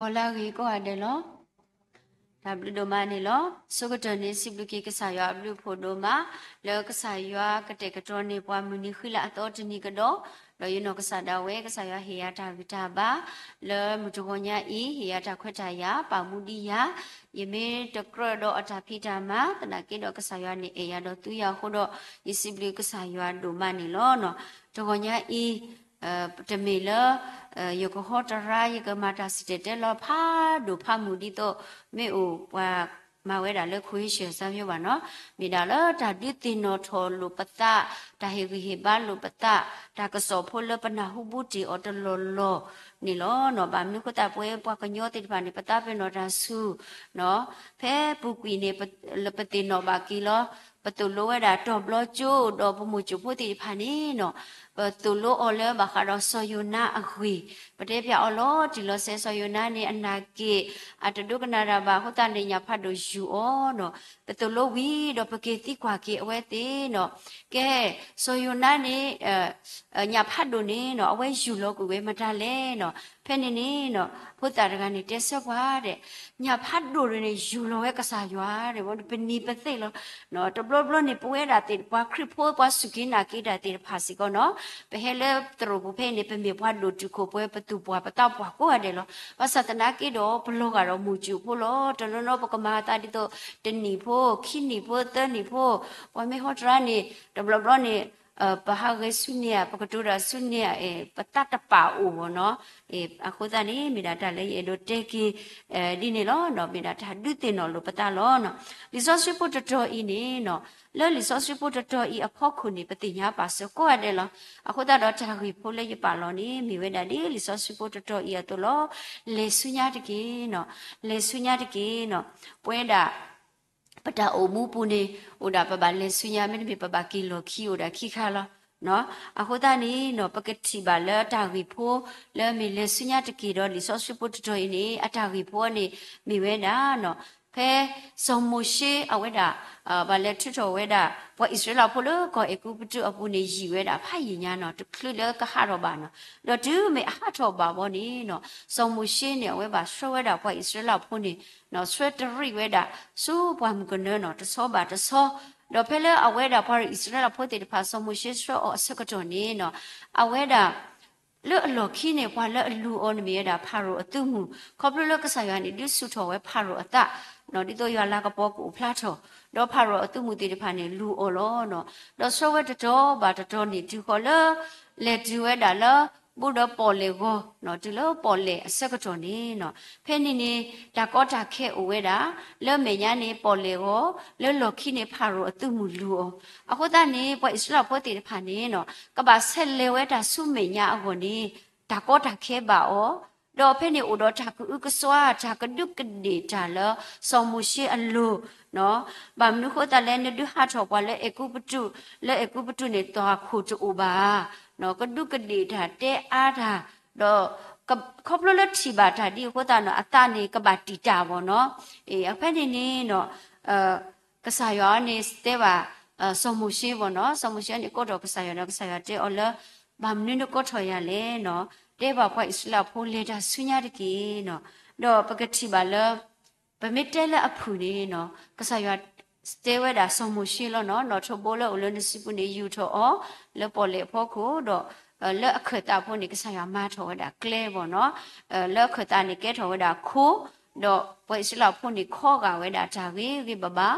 ဂီၤလၢအဂ့ၤကိးဂၤဒဲးလီၤ. တၢ်ဘျုးဒိၣ်မးန့ၣ်လီၤ. အဆိကတၢၢ်န့ၣ် စံးဘျုးက့ၤကစၢ်ယွၤအဘျုးအဖှိၣ်ဒိၣ်မး, လၢကစၢ်ယွၤကတဲာ်ကတီၤန့ၢ်ပှၤမုၢ်နံၤဃံလၤအသီ တနံၤကဒီး, ဒီးယနီၢ်ကစၢ်ဒၣ်ဝဲ ကစၢ်ယွၤဟ့ၣ်ယၤတၢ်ဂံၢ်တၢ်ဘါ လၢမုၢ်တဂီၤညါအံၤ, ဟ့ၣ်ယၤတၢ်ခွဲးတၢ်ယာ်, ပာ်မူဒံးယၤ, ယမ့ၢ်တကြၢးဒီးအတၢ်ဖံးတၢ်မၤ သနာ်က့ဒီး ကစၢ်ယွၤန့ၣ်အဲၣ်ယၤဒီးသူယၤအဃိဒီး, ယစံးဘျုးကစၢ်ယွၤဒိၣ်မးန့ၣ်လီၤ. တဂီၤညါအံၤ တမ့ၢ်လၢ ယကဟီတရါ ယကမၤတၢ်စံၣ်တဲၤတဲလီၤဖးဒိၣ်ဖးမုၢ်ဒ်သိး မ့ၢ်အိၣ်ပှၤမၤဝဲဒၣ်လၢ ခွ့ၡၢၣ်စၢ်မ့ၢ်ဘၣ်နီၤ, မ့ၢ်ဒၣ်လၢတၢ်ဒုးသ့ၣ်နီၣ်ထီၣ်လိာ်ပသး, တၢ်ဟ့ၣ်ဂံၢ်ဟ့ၣ်ဘါလိာ်ပသး, တၢ်ကစီၣ်ဖိလၢပနၢ်ဟူဘူးတ့ၢ်အီၤတလီၢ်လီၢ်န့ၣ်လီၤ. ဘၣ်မနုၤအဃိသတး ပဝဲပှၤကညီသ့ၣ်တဖၣ်န့ၣ် ပသးပ့ၤနီၣ်တၢ်ဆူၣ် ဖဲပူၤကွံာ်န့ၣ် ပတသ့ၣ်နီၣ်ဘၣ်က့ၤလီၤ. ပသိၣ်လိဝဲဒၣ်တီၤဘျီကၠိ ဒီးပမိၢ်ကၠိဖိသ့ၣ်တဖၣ်န့ၣ်နီၤ, ပသိၣ်လိအီၤလၢဘၣ်ဃးဒီးစီၤယိၤနါအဂ့ၢ်, ပတဲပၠးအီၤလီၤတံၢ်လီၤဆဲး စီၤယိၤနါန့ၣ် အနာ်က့ၣ် အတဒိကနၣ်တၢ်ဘၣ်အဃိသတးန့ၣ် ညၣ်ဖးဒိၣ်ယူၢ်အီၤနီၤ. ပသိၣ်လိဝံၤဒီးပက့ၤသံကွၢ်က့ၤအဝဲသ့ၣ်နီၤ, ကဲ စီၤယိၤနါန့ၣ် ညၣ်ဖးဒိၣ်န့ၣ်နီၤ အဝဲယူၢ်လီၤကွံာ်ဝဲမတၤလဲၣ်နီၤ. ဖဲန့ၣ်န့ၣ်နီၤ ဖိသၣ်တဂၤန့ၣ် တဲဆၢပှၤဒဲး, ညၣ်ဖးဒိၣ်န့ၣ် ယူၢ်လီၤဝဲကစၢ်ယွၤဒဲး ပနံၤပသ့ၣ်လီၤ. တဘျီဘျီန့ၣ် ပဝဲဒၣ်သ့ၣ်တဖၣ် ခရံာ်ဖိပှၤစူၢ်က့ၤနာ်က့ၤတၢ်သ့ၣ်တဖၣ်စ့ၢ်ကီးနီၤ, ပဟဲလၢသရိာ်ပူၤဖဲအံၤန့ၣ် ပမ့ၢ်ပှၤဒိၣ်တုာ်ခိၣ်ပှဲၤ ပသူၣ်ပှၢ်ပသးပှၢ်ကိးဂၤဒဲးလီၤ. ဘၣ်ဆၣ်သနာ်က့ဒီး ပလီၤဂာ်ဒီးမိၢ်ကၠိဖိလီၤ. တနီၤနီၤပကမၤအသးဒ်သိး တနံၣ်ဖိ, ခံနံၣ်ဖိ, သၢနံၣ်ဖိ, ပှၤမ့ၢ်ဟီတရါန့ၣ် တဘျီဘျီန့ၣ် ပဟးဂဲၤဆူန့ၢ်ဧါ, ပကတိၤတၢ်ဆူန့ၢ်ဧါ, ပသးတပာ်အိၣ်ဘၣ်နီၤ. အဃိသတးန့ၣ် မ့ၢ်ဒၣ်တၢ်လၢယအဲၣ်ဒိးတဲက့ၤ ဒ်န့ၣ်လီၤ. မ့ၢ်ဒၣ်တၢ်ဒုးသ့ၣ်နီၣ်လိာ်ပသးလီၤ. လံာ်စီဆှံဖိတတီၤအံၤန့ၣ်နီၤ, လၢလံာ်စီဆှံဖိတတီၤအံၤအဖီခိၣ်န့ၣ် ပသ့ၣ်ညါပာ်စၢၤကိးဂၤဒဲးလီၤ. အဃိသတးဒီးတၢ်ဂ့ၢ်ဖိလၢယပာ်လီၤန့ၣ် မ့ၢ်ဝဲဒၣ်ဒ်လံာ်စီဆှံဖိတတီၤအံၤအသိးလီၤ. လဲၤဆူညါတက့ၢ်နီၤ, လဲၤဆူညါတက့ၢ်နီၤ. ပဝဲဒၣ် ပတၢ်အိၣ်မူပူၤန့ၣ် အိၣ်ဒၣ်ပဘၣ်လဲၤဆူညါ မ့တမ့ၢ်ပဘၣ်က့ၤလီၢ်ခံအိၣ်ဒၣ်ခံခါလီၤ. အဃိသတးန့ၣ်နီၤ ပကထံၣ်ဘၣ်လၢတၢ်ဂ့ၢ်ဖိ လၢမ့ၢ်လဲၤဆူညါတက့ၢ်ဒီးလံာ်စီဆှံဖိတတီၤအံၤန့ၣ် အတၢ်ဂ့ၢ်ဖိန့ၣ် မ့ၢ်ဝဲဒၣ်နီၤ ဖဲစီၤမိၤၡ့အဝဲဒၣ် ဘၣ်လဲၤထုးထီၣ်ဝဲဒၣ် ပှၤအံၣ်စရ့လးဖိလၢကီၢ်အဲၤကူပတူးအပူၤန့ၣ် ယံာ်ဝဲဒၣ်ဖးယံာ်ညါနီၤ, တချုးလၢကဟးထီၣ်ဘၣ်နီၤ. ဒီးတုၤမ့ၢ်အဟးထီၣ်ဘၣ်ဘီန့ၣ်နီၤ စီၤမိၤၡ့န့ၣ် အဝဲဘၣ်ဆှၢဝဲဒၣ်ပှၤအံၣ်စရ့လးဖိန့ၣ် ဆှၢတရံးဝဲဒၣ် ဆူပှၢ်မုၢ်ကနၢနီၤ တဆီဘၣ်တဆီ, ဒီးဖဲလၢအဝဲဒၣ်ပှၤအံၣ်စရ့လးဖိသ့ၣ်တဖၣ် စီၤမိၤၡ့ဆှၢအီၤအဆၢကတီၢ်န့ၣ်နီၤ အဝဲဒၣ် လၢအလီၢ်ခံန့ၣ် ပှၤလၢအလူၤအီၤန့ၣ်မ့ၢ်ဝဲဒၣ်ဖၤရိၤအသုးမုၢ်, ခီဖျိလၢကစၢ်ယွၤန့ၣ် ဒုးဆူၣ်ထီၣ်ဝဲဖၤရိၤအသး, ဒ်သိးယွၤလၤကပီၤကအိၣ်ဖျါထီၣ်, ဒီးဖၤရိၤအသုးမုၢ်သ့ၣ်တဖၣ်န့ၣ် လူၤအီၤလီၤ. ဒီးဆှၢဝဲတတီၤဘၣ်တတီၤန့ၣ် တုၤဃီၤလၢ လဲၤတုၤဝဲဒၣ်လၢ ဘူးဒီးပီၣ်လဲၣ်ဂီၤ, တုၤလၢပီၣ်လဲၣ်အဆၢကတီၢ်န့ၣ်နီၤ, ဖဲန့ၣ်န့ၣ် တၢ်ကီတၢ်ခဲအိၣ်ဝဲဒၣ်, လၢမဲာ်ညါန့ၣ်ပီၣ်လဲၣ်ဂီၤ, လၢလီၢ်ခံန့ၣ်ဖၤရိၤအသုးမုၢ်လူၤအီၤ, အဃိသတးန့ၣ် ပှၤအံၣ်စရ့လးဖိသ့ၣ်တဖၣ်န့ၣ်နီၤ ကဘၣ်ဆဲးလဲၤဝဲတၢ်ဆူမဲာ်ညါအဂီၢ်န့ၣ် တၢ်ကီတၢ်ခဲဘၣ်အီၤ, ဒီးဖဲန့ၣ်အိၣ်ဒီးတၢ်ကအုကစွါ တၢ်ကဒူးကဒ့ၣ်တၢ်လၢ စီၤမိၤၡ့အလိၤ, ဘၣ်မနုၤအဃိသတးလဲၣ် နဒုးဟးထီၣ်ပှၤလၢအဲၤကူပတူး, လၢအဲၤကူပတူးန့ၣ် သွၣ်ခိၣ်တအိၣ်ဘၣ်ဧါ, ကဒူးကဒ့ၣ်တၢ်တဲအါတၢ်, ဒီး ခီဖျိလၢထံၣ်ဘၣ်တၢ်ဒ်အဃိသတးနီၤ အသးန့ၣ်ကဘၣ်တံာ်တာ်ဘၣ်နီၤ, ဖဲန့ၣ်န့ၣ်နီၤ ကစၢ်ယွၤန့ၣ်တဲဘၣ် စီၤမိၤၡ့ဘၣ်နီၤ, စီၤမိၤၡ့န့ၣ်ကိးထီၣ်ကစၢ်ယွၤဒီး ကစၢ်ယွၤတဲအီၤလၢ ဘၣ်မနုၤနကိးထီၣ်ယၤလဲၣ်နီၤ, တဲဘၣ်ပှၤအံၣ်စရ့လးဖိလဲၤတၢ်ဆူညါတက့ၢ်နီၤ, ဒီးပကထံၣ်ဘၣ်လၢ ပမ့ၢ်တဲလၢအဖုၣ်န့ၣ်နီၤ ကစၢ်ယွၤတဲဝဲဒၣ်စီၤမိၤၡ့လီၤနီၤ, နီၣ်ထိးဘိလၢအိၣ်လၢနစုပူၤန့ၣ် ယူာ်ထီၣ်အီၤ လၢပီၣ်လဲၣ်အဖီခိၣ်ဒီး လၢအခၢၣ်သးဖိန့ၣ် ကစၢ်ယွၤမၤထီၣ်ဝဲဒၣ်ကျဲဘၣ်နီၤ, လၢအခၢၣ်သးန့ၣ်ကဲထီၣ်ဝဲဒၣ်ခိ, ဒီးပှၤအံၣ်စရ့လးဖိန့ၣ်ခီဂာ်ဝဲဒၣ်တၢ်ဂ့ၤဂ့ၤဘၣ်ဘၣ်,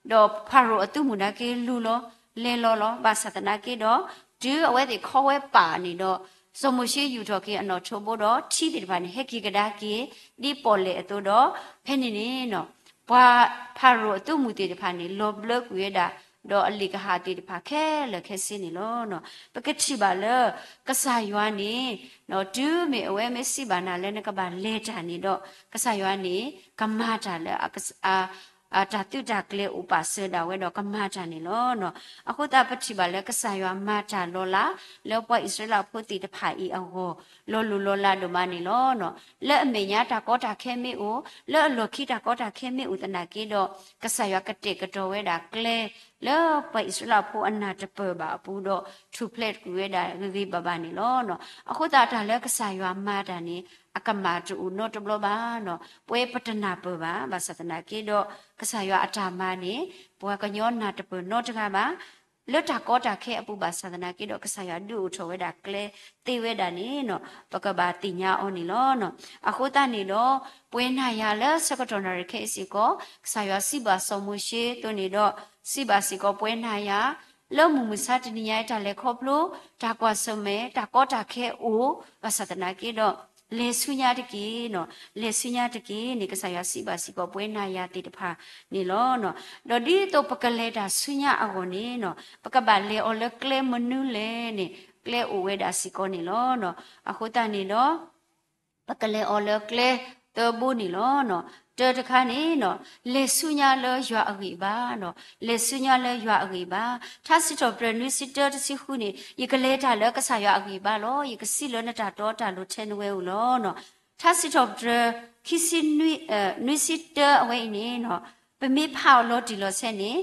ဒီးဖၤရိၤအသုးမုၢ်နာ်က့လူၤလီၤ လဲၤလီၤလီၤ, ဘၣ်ဆၣ်သနာ်က့ဒီး တုၤအဝဲသ့ၣ်ခီဝဲပာ်န့ၣ်ဒီး စီၤမိၤၡ့ယူာ်ထီၣ်က့ၤအနီၣ်ထိးဘိဒီး ထံသ့ၣ်တဖၣ်န့ၣ် ဟဲက့ၤကဒါက့ၤ ဒ်ပီၣ်လဲၣ်အသိးဒီး ဖဲန့ၣ်န့ၣ်နီၤ ပှၤဖၤရိၤအသုးမုၢ်သ့ၣ်တဖၣ်န့ၣ် လီၤဘျၢကွံာ်ဝဲဒၣ် ဒီးအလ့ၣ်ကဟၣ်သ့ၣ်တဖၣ်ခဲလၢာ်ခဲဆ့န့ၣ်လီၤ. ပကထံၣ်ဘၣ်လၢ ကစၢ်ယွၤန့ၣ် တုၤမ့ၢ်အဝဲမ့ၢ်စံးဘၣ်နၤလၢနကဘၣ်လဲၤတၢ်န့ၣ်ဒီး ကစၢ်ယွၤန့ၣ် ကမၤတၢ်လၢ တၢ်သုးတၢ်ကျဲၤအိၣ်ပာ်စၢၤဒၣ်ဝဲဒီးကမၤတၢ်န့ၣ်လီၤ. အဃိသတးပထံၣ်ဘၣ်လၢကစၢ်ယွၤမၤတၢ်လီၤလး လၢပှၤအံၣ်စရ့လးဖိသ့ၣ်တဖၣ်အံၤအဂီၢ် လီၤလိၢ်လီၤလးဒိၣ်မးန့ၣ်လီၤ. လၢအမဲာ်ညါတၢ်ကီတၢ်ခဲမ့ၢ်အိၣ်, လၢအလီၢ်ခံတၢ်ကီတၢ်ခဲမ့ၢ်အိၣ်သနာ်က့ဒီး ကစၢ်ယွၤကတဲာ်ကတီၤဝဲဒၣ်ကျဲ လၢပှၤအံၣ်စရ့လးဖိအနၢ်တပၢၢ်ဘၣ်အပူၤဒီး ထူၣ်ဖျဲးကွံာ်ဝဲဒၣ်ဂ့ၤဂ့ၤဘၣ်ဘၣ်န့ၣ်လီၤ. အဃိသတးတၢ်လၢကစၢ်ယွၤမၤတၢ်န့ၣ် အကမၣ်တအိၣ်နီတဘျီဘၣ်နီၤ. ပဝဲပတနၢ်ပၢၢ်ဘၣ်, ဘၣ်ဆၣ်သနာ်က့ဒီး ကစၢ်ယွၤအတၢ်မၤန့ၣ် ပှၤကညီနၢ်တပၢၢ်နီတဂၤဘၣ်. လၢတၢ်ကီတၢ်ခဲအပူၤ ဘၣ်ဆၣ်သနာ်က့ဒီး ကစၢ်ယွၤဒုးအိၣ်ထီၣ်ဝဲဒၣ်ကျဲသ့ဝဲဒၣ်န့ၣ်နီၤ ပကဘၣ်သ့ၣ်ညါအီၤန့ၣ်လီၤ. အဃိသတးန့ၣ်ဒီး ပဝဲနၤယၤလၢဆၢကတီၢ်နၣ်ရံၣ်ခဲအံၤစ့ၢ်ကီး ကစၢ်ယွၤစံးဘၣ်စီၤမိၤၡ့အသိးန့ၣ်ဒီး စံးဘၣ်စ့ၢ်ကီးပဝဲနၤယၤ လၢမုၢ်မဆါတနံၤညါအံၤ တၢ်လဲၤခီဖျိ တၢ်ကွၢ်ဆၢၣ်မဲာ် တၢ်ကီတၢ်ခဲအိၣ် ဘၣ်ဆၣ်သနာ်က့ဒီး လဲၤဆူညါတက့ၢ်နီၤ, လဲၤဆူညါတက့ၢ်န့ၣ် ကစၢ်ယွၤစံးဘၣ်စ့ၢ်ကီးပဝဲနၤယၤသ့ၣ်တဖၣ်န့ၣ်လီၤ. ဒီးဒ်သိးပကလဲၤတၢ်ဆူညါအဂီၢ်န့ၣ်နီၤ ပကဘၣ်လဲၤအီၤလၢကျဲမနုၤလဲၣ်န့ၣ် ကျဲအိၣ်ဝဲဒၣ်စ့ၢ်ကီးန့ၣ်လီၤ. အဃိသတးန့ၣ်ဒီး ပကလဲၤအီၤလၢကျဲသၢဘိန့ၣ်လီၤ. တၢတခါန့ၣ်နီၤ လဲၤဆူညါလၢယွၤအဂံၢ်အဘါနီၤ, လဲၤဆူညါလၢယွၤအဂံၢ်အဘါ. ထါစံးထီၣ်ပတြၢၤနွံဆံတၢတဆံဃုန့ၣ် ယကလဲၤတၢ်လၢကစၢ်ယွၤအဂံၢ်အဘါလီၤ. ယကစံးလၢနတၢ်တီတၢ်လိၤထဲနဝဲဧိၤလီၤ. ထါစံးထီၣ်ပတြၢၤ ခံဆံနွံ နွံဆံတၢအဝဲအံၤန့ၣ်နီၤ ပမ့ၢ်ဖးအီၤလီၤတံၢ်လီၤဆဲးန့ၣ်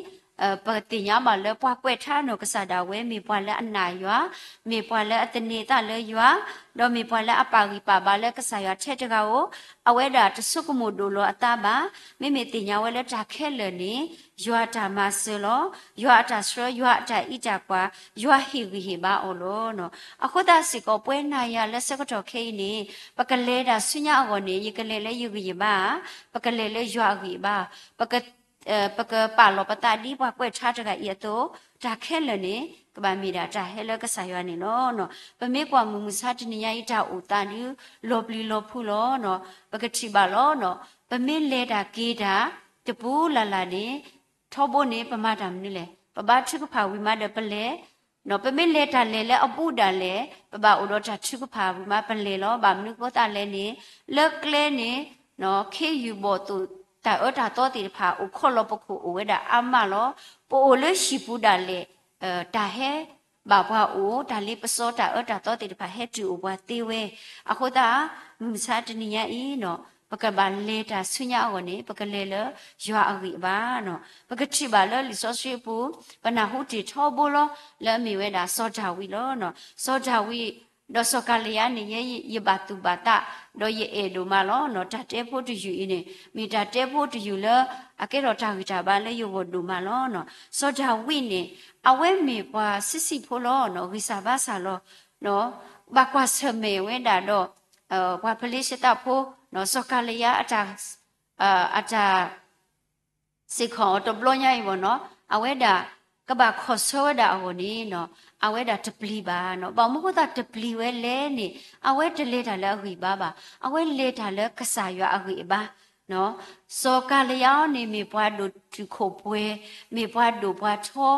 ပသ့ၣ်ညါဘၣ်လၢပှၤကွဲးထါနီၢ်ကစၢ်ဒၣ်ဝဲ မ့ၢ်ပှၤလၢအနာ်ယွၤ, မ့ၢ်ပှၤလၢအသန့ၤသးလၢယွၤ, ဒီးမ့ၢ်ပှၤလၢအပာ်ဂံၢ်ပာ်ဘါလၢကစၢ်ယွၤထဲတဂၤဧိၤ, အဝဲဒၣ်တဆိကမိၣ်ဒိၣ်လီၤအသးဘၣ်. မ့မ့ၢ်သ့ၣ်ညါဝဲလၢတၢ်ခဲလၢာ်န့ၣ် ယွၤအတၢ်မၤစၢၤလီၤ. ယွၤအတၢ်ဆှၢ, ယွၤအတၢ်အံးတၢ်ကွၢ်, ယွၤဟ့ၣ်ဂံၢ်ဟ့ၣ်ဘါအီၤလီၤ. အဃိသတးစ့ၢ်ကီး ပဝဲနၤယၤလၢဆၢကတီၢ်ခဲအံၤန့ၣ် ပကလဲၤတၢ်ဆူညါအဂီၢ်န့ၣ် ယကလဲၤလၢယဂံၢ်ယဘါဧါ, ပကလဲၤလၢယွၤအဂံၢ်အဘါ, ပက ပကပာ်လီၤပသးဒ်ပှၤကွဲးထါတဂၤအံၤအသိး, တၢ်ခဲလၢာ်န့ၣ် ကဘၣ်မ့ၢ်ဒၣ်တၢ်ဟဲလၢကစၢ်ယွၤန့ၣ်လီၤ. ပမ့ၢ်ကွၢ်မုၢ်မဆါတနံၤညါအံၤ တၢ်အိၣ်သးဒုး လီၤပျံၤလီၤဖုးလီၤ. ပကထံၣ်ဘၣ်လီၤ. ပမ့ၢ်လဲၤတၢ်က့ၤတၢ် တပူၤလၢ်လၢ်န့ၣ် ထီဘိန့ၣ် ပမၤတၢ်မနုၤလဲၣ်. ပဘါထုကဖၣ်ဝံၤမးဒီးပလဲၤ ပမ့ၢ်လဲၤတၢ်လဲၤလၢအဘူးဒၣ်လဲာ် ပဘၣ်အိၣ်ဒီးတၢ်ထုကဖၣ်ဝံၤမးပလဲၤလီၤ. ဘၣ်မနုၤအဃိသတးလဲၣ်န့ၣ် လၢကျဲန့ၣ် ခ့ယုၢ်ဘီၣ်သိၣ် တၢ်အၢတၢ်သီသ့ၣ်တဖၣ် အိၣ်ခီၣ်လီၤပခိၣ်အိၣ်ဝဲဒၣ်အါမးလီၤ. ပအိၣ်လၢဟံၣ်ပူၤဒၣ်လဲာ် တၢ်ဟဲဘၣ်ပှၤအိၣ် တၢ်လ့ပစီတၢ်အၢတၢ်သီသ့ၣ်တဖၣ် ဟဲတုၤအိၣ်ပှၤသ့ဝဲ. အဃိသတး မုၢ်မဆါတနံၤညါအံၤ ပကဘၣ်လဲၤတၢ်ဆူညါအဂီၢ်န့ၣ် ပကလဲၤလၢယွၤအဂံၢ်အဘါ. ပကထံၣ်ဘၣ်လၢလံာ်စီဆှံအပူၤ ပနၢ်ဟူတ့ၢ်ထီဘိလီၤ လၢအမ့ၢ်ဝဲဒၣ်စီၤဒၤဝံးလီၤ. စီၤဒၤဝံး ဒီးစီၤကၤလံယါန့ၣ် ယဲယဘၣ်သူၣ်ဘၣ်သး ဒီးယအဲၣ်ဒိၣ်မးလီၤ. တၢ်တဲဖိတယုၢ်အံၤန့ၣ် မ့ၢ်တၢ်တဲဖိတယုၢ်လၢ အကဲထီၣ်တၢ်ဂံၢ်တၢ်ဘါလၢယဂီၢ်ဒိၣ်မးလီၤ. စီၤဒၤဝံးန့ၣ် အဝဲမ့ၢ်ပှၤဆံးဆံးဖိလီၤ. ဂံၢ်စၢ်ဘါစၢ်လီၤ. ဘၣ်ကွၢ်ဆၢၣ်မဲာ်ဝဲဒၣ်ဒီး ပှၤဖလ့ၡသးဖိ စီၤကၤလံယါ အတၢ် အတၢ် စ့ၢ်ကီးအီၤတဘျီညါအံၤဘၣ်နီၤ အဝဲဒၣ် ကဘၣ်ခီၣ်ဆၢဝဲဒၣ်အဂီၢ်န့ၣ်နီၤ အဝဲဒၣ်တပျံၤဘၣ်နီၤ. ဘၣ်မနုၤအဃိသတးတပျံၤဝဲလဲၣ်န့ၣ် အဝဲတလဲၤတၢ်လၢအဂံၢ်ဘါဘၣ်. အဝဲလဲၤတၢ်လၢကစၢ်ယွၤအဂံၢ်အဘါ စီၤကၤလံယါန့ၣ် မ့ၢ်ပှၤဒိၣ်တုာ်ခိၣ်ပှဲၤ, မ့ၢ်ပှၤဒိၣ်ပှၤထီ,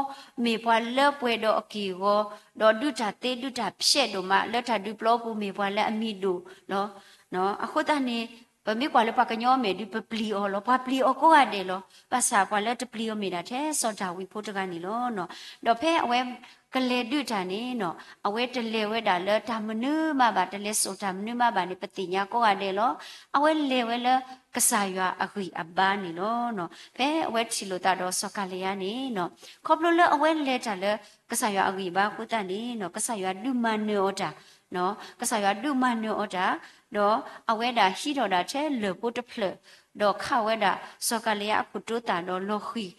မ့ၢ်ပှၤလၢပှဲၤဒီးအက့ၢ်အဂီၤ, ဒီးဒုးတၢ်သ့ဒုးတၢ်ဖျဲးဒိၣ်မး လၢတၢ်ဒုးပျီပူၤ မ့ၢ်ပှၤလၢအမံၤဒိၣ်လီၤ. အဃိသတးန့ၣ် ပမ့ၢ်ကွၢ်လၢပှၤကညီအမဲာ်ဒုး ပပျံၤအီၤလီၤ. ပှၤပျံၤအီၤကိးဂၤဒဲးလီၤ. ဘၣ်ဆၣ်ပှၤလၢတပျံၤအီၤမ့ၢ်ဒၣ်ထဲစီၤဒၤဝံးဖိတဂၤန့ၣ်လီၤ. ဒီးဖဲအဝဲကလဲၤဒုးတၢ်န့ၣ်နီၤ အဝဲတလဲၤဝဲဒၣ်လၢတၢ်မနုၤမးဘၣ်, တလဲၤစိာ်တၢ်မနုၤမးဘၣ်န့ၣ် ပသ့ၣ်ညါကိးဂၤဒဲးလီၤ. အဝဲလဲၤဝဲလၢကစၢ်ယွၤအဂံၢ်အဘါန့ၣ်လီၤ. ဖဲအဝဲထံၣ်လိာ်သးဒီးစီၤကၤလံယါန့ၣ်နီၤ ခီဖျိလၢအဝဲလဲၤတၢ်လၢကစၢ်ယွၤအဂံၢ်အဘါအဃိသတးန့ၣ်နီၤ ကစၢ်ယွၤဒုးမၤနၢၤအီၤတၢ် ကစၢ်ယွၤဒုးမၤနၢၤအီၤတၢ်, ဒီးအဝဲဒၣ်ဟံးထီၣ်ဒၣ်ထဲလၢၢ်ဖိတဖျၢၣ်, ဒီးခးဝဲဒၣ်စီၤကၤလံယါအခိၣ်တိသၣ်ဒီးလီၤဃံၤ, ဒီး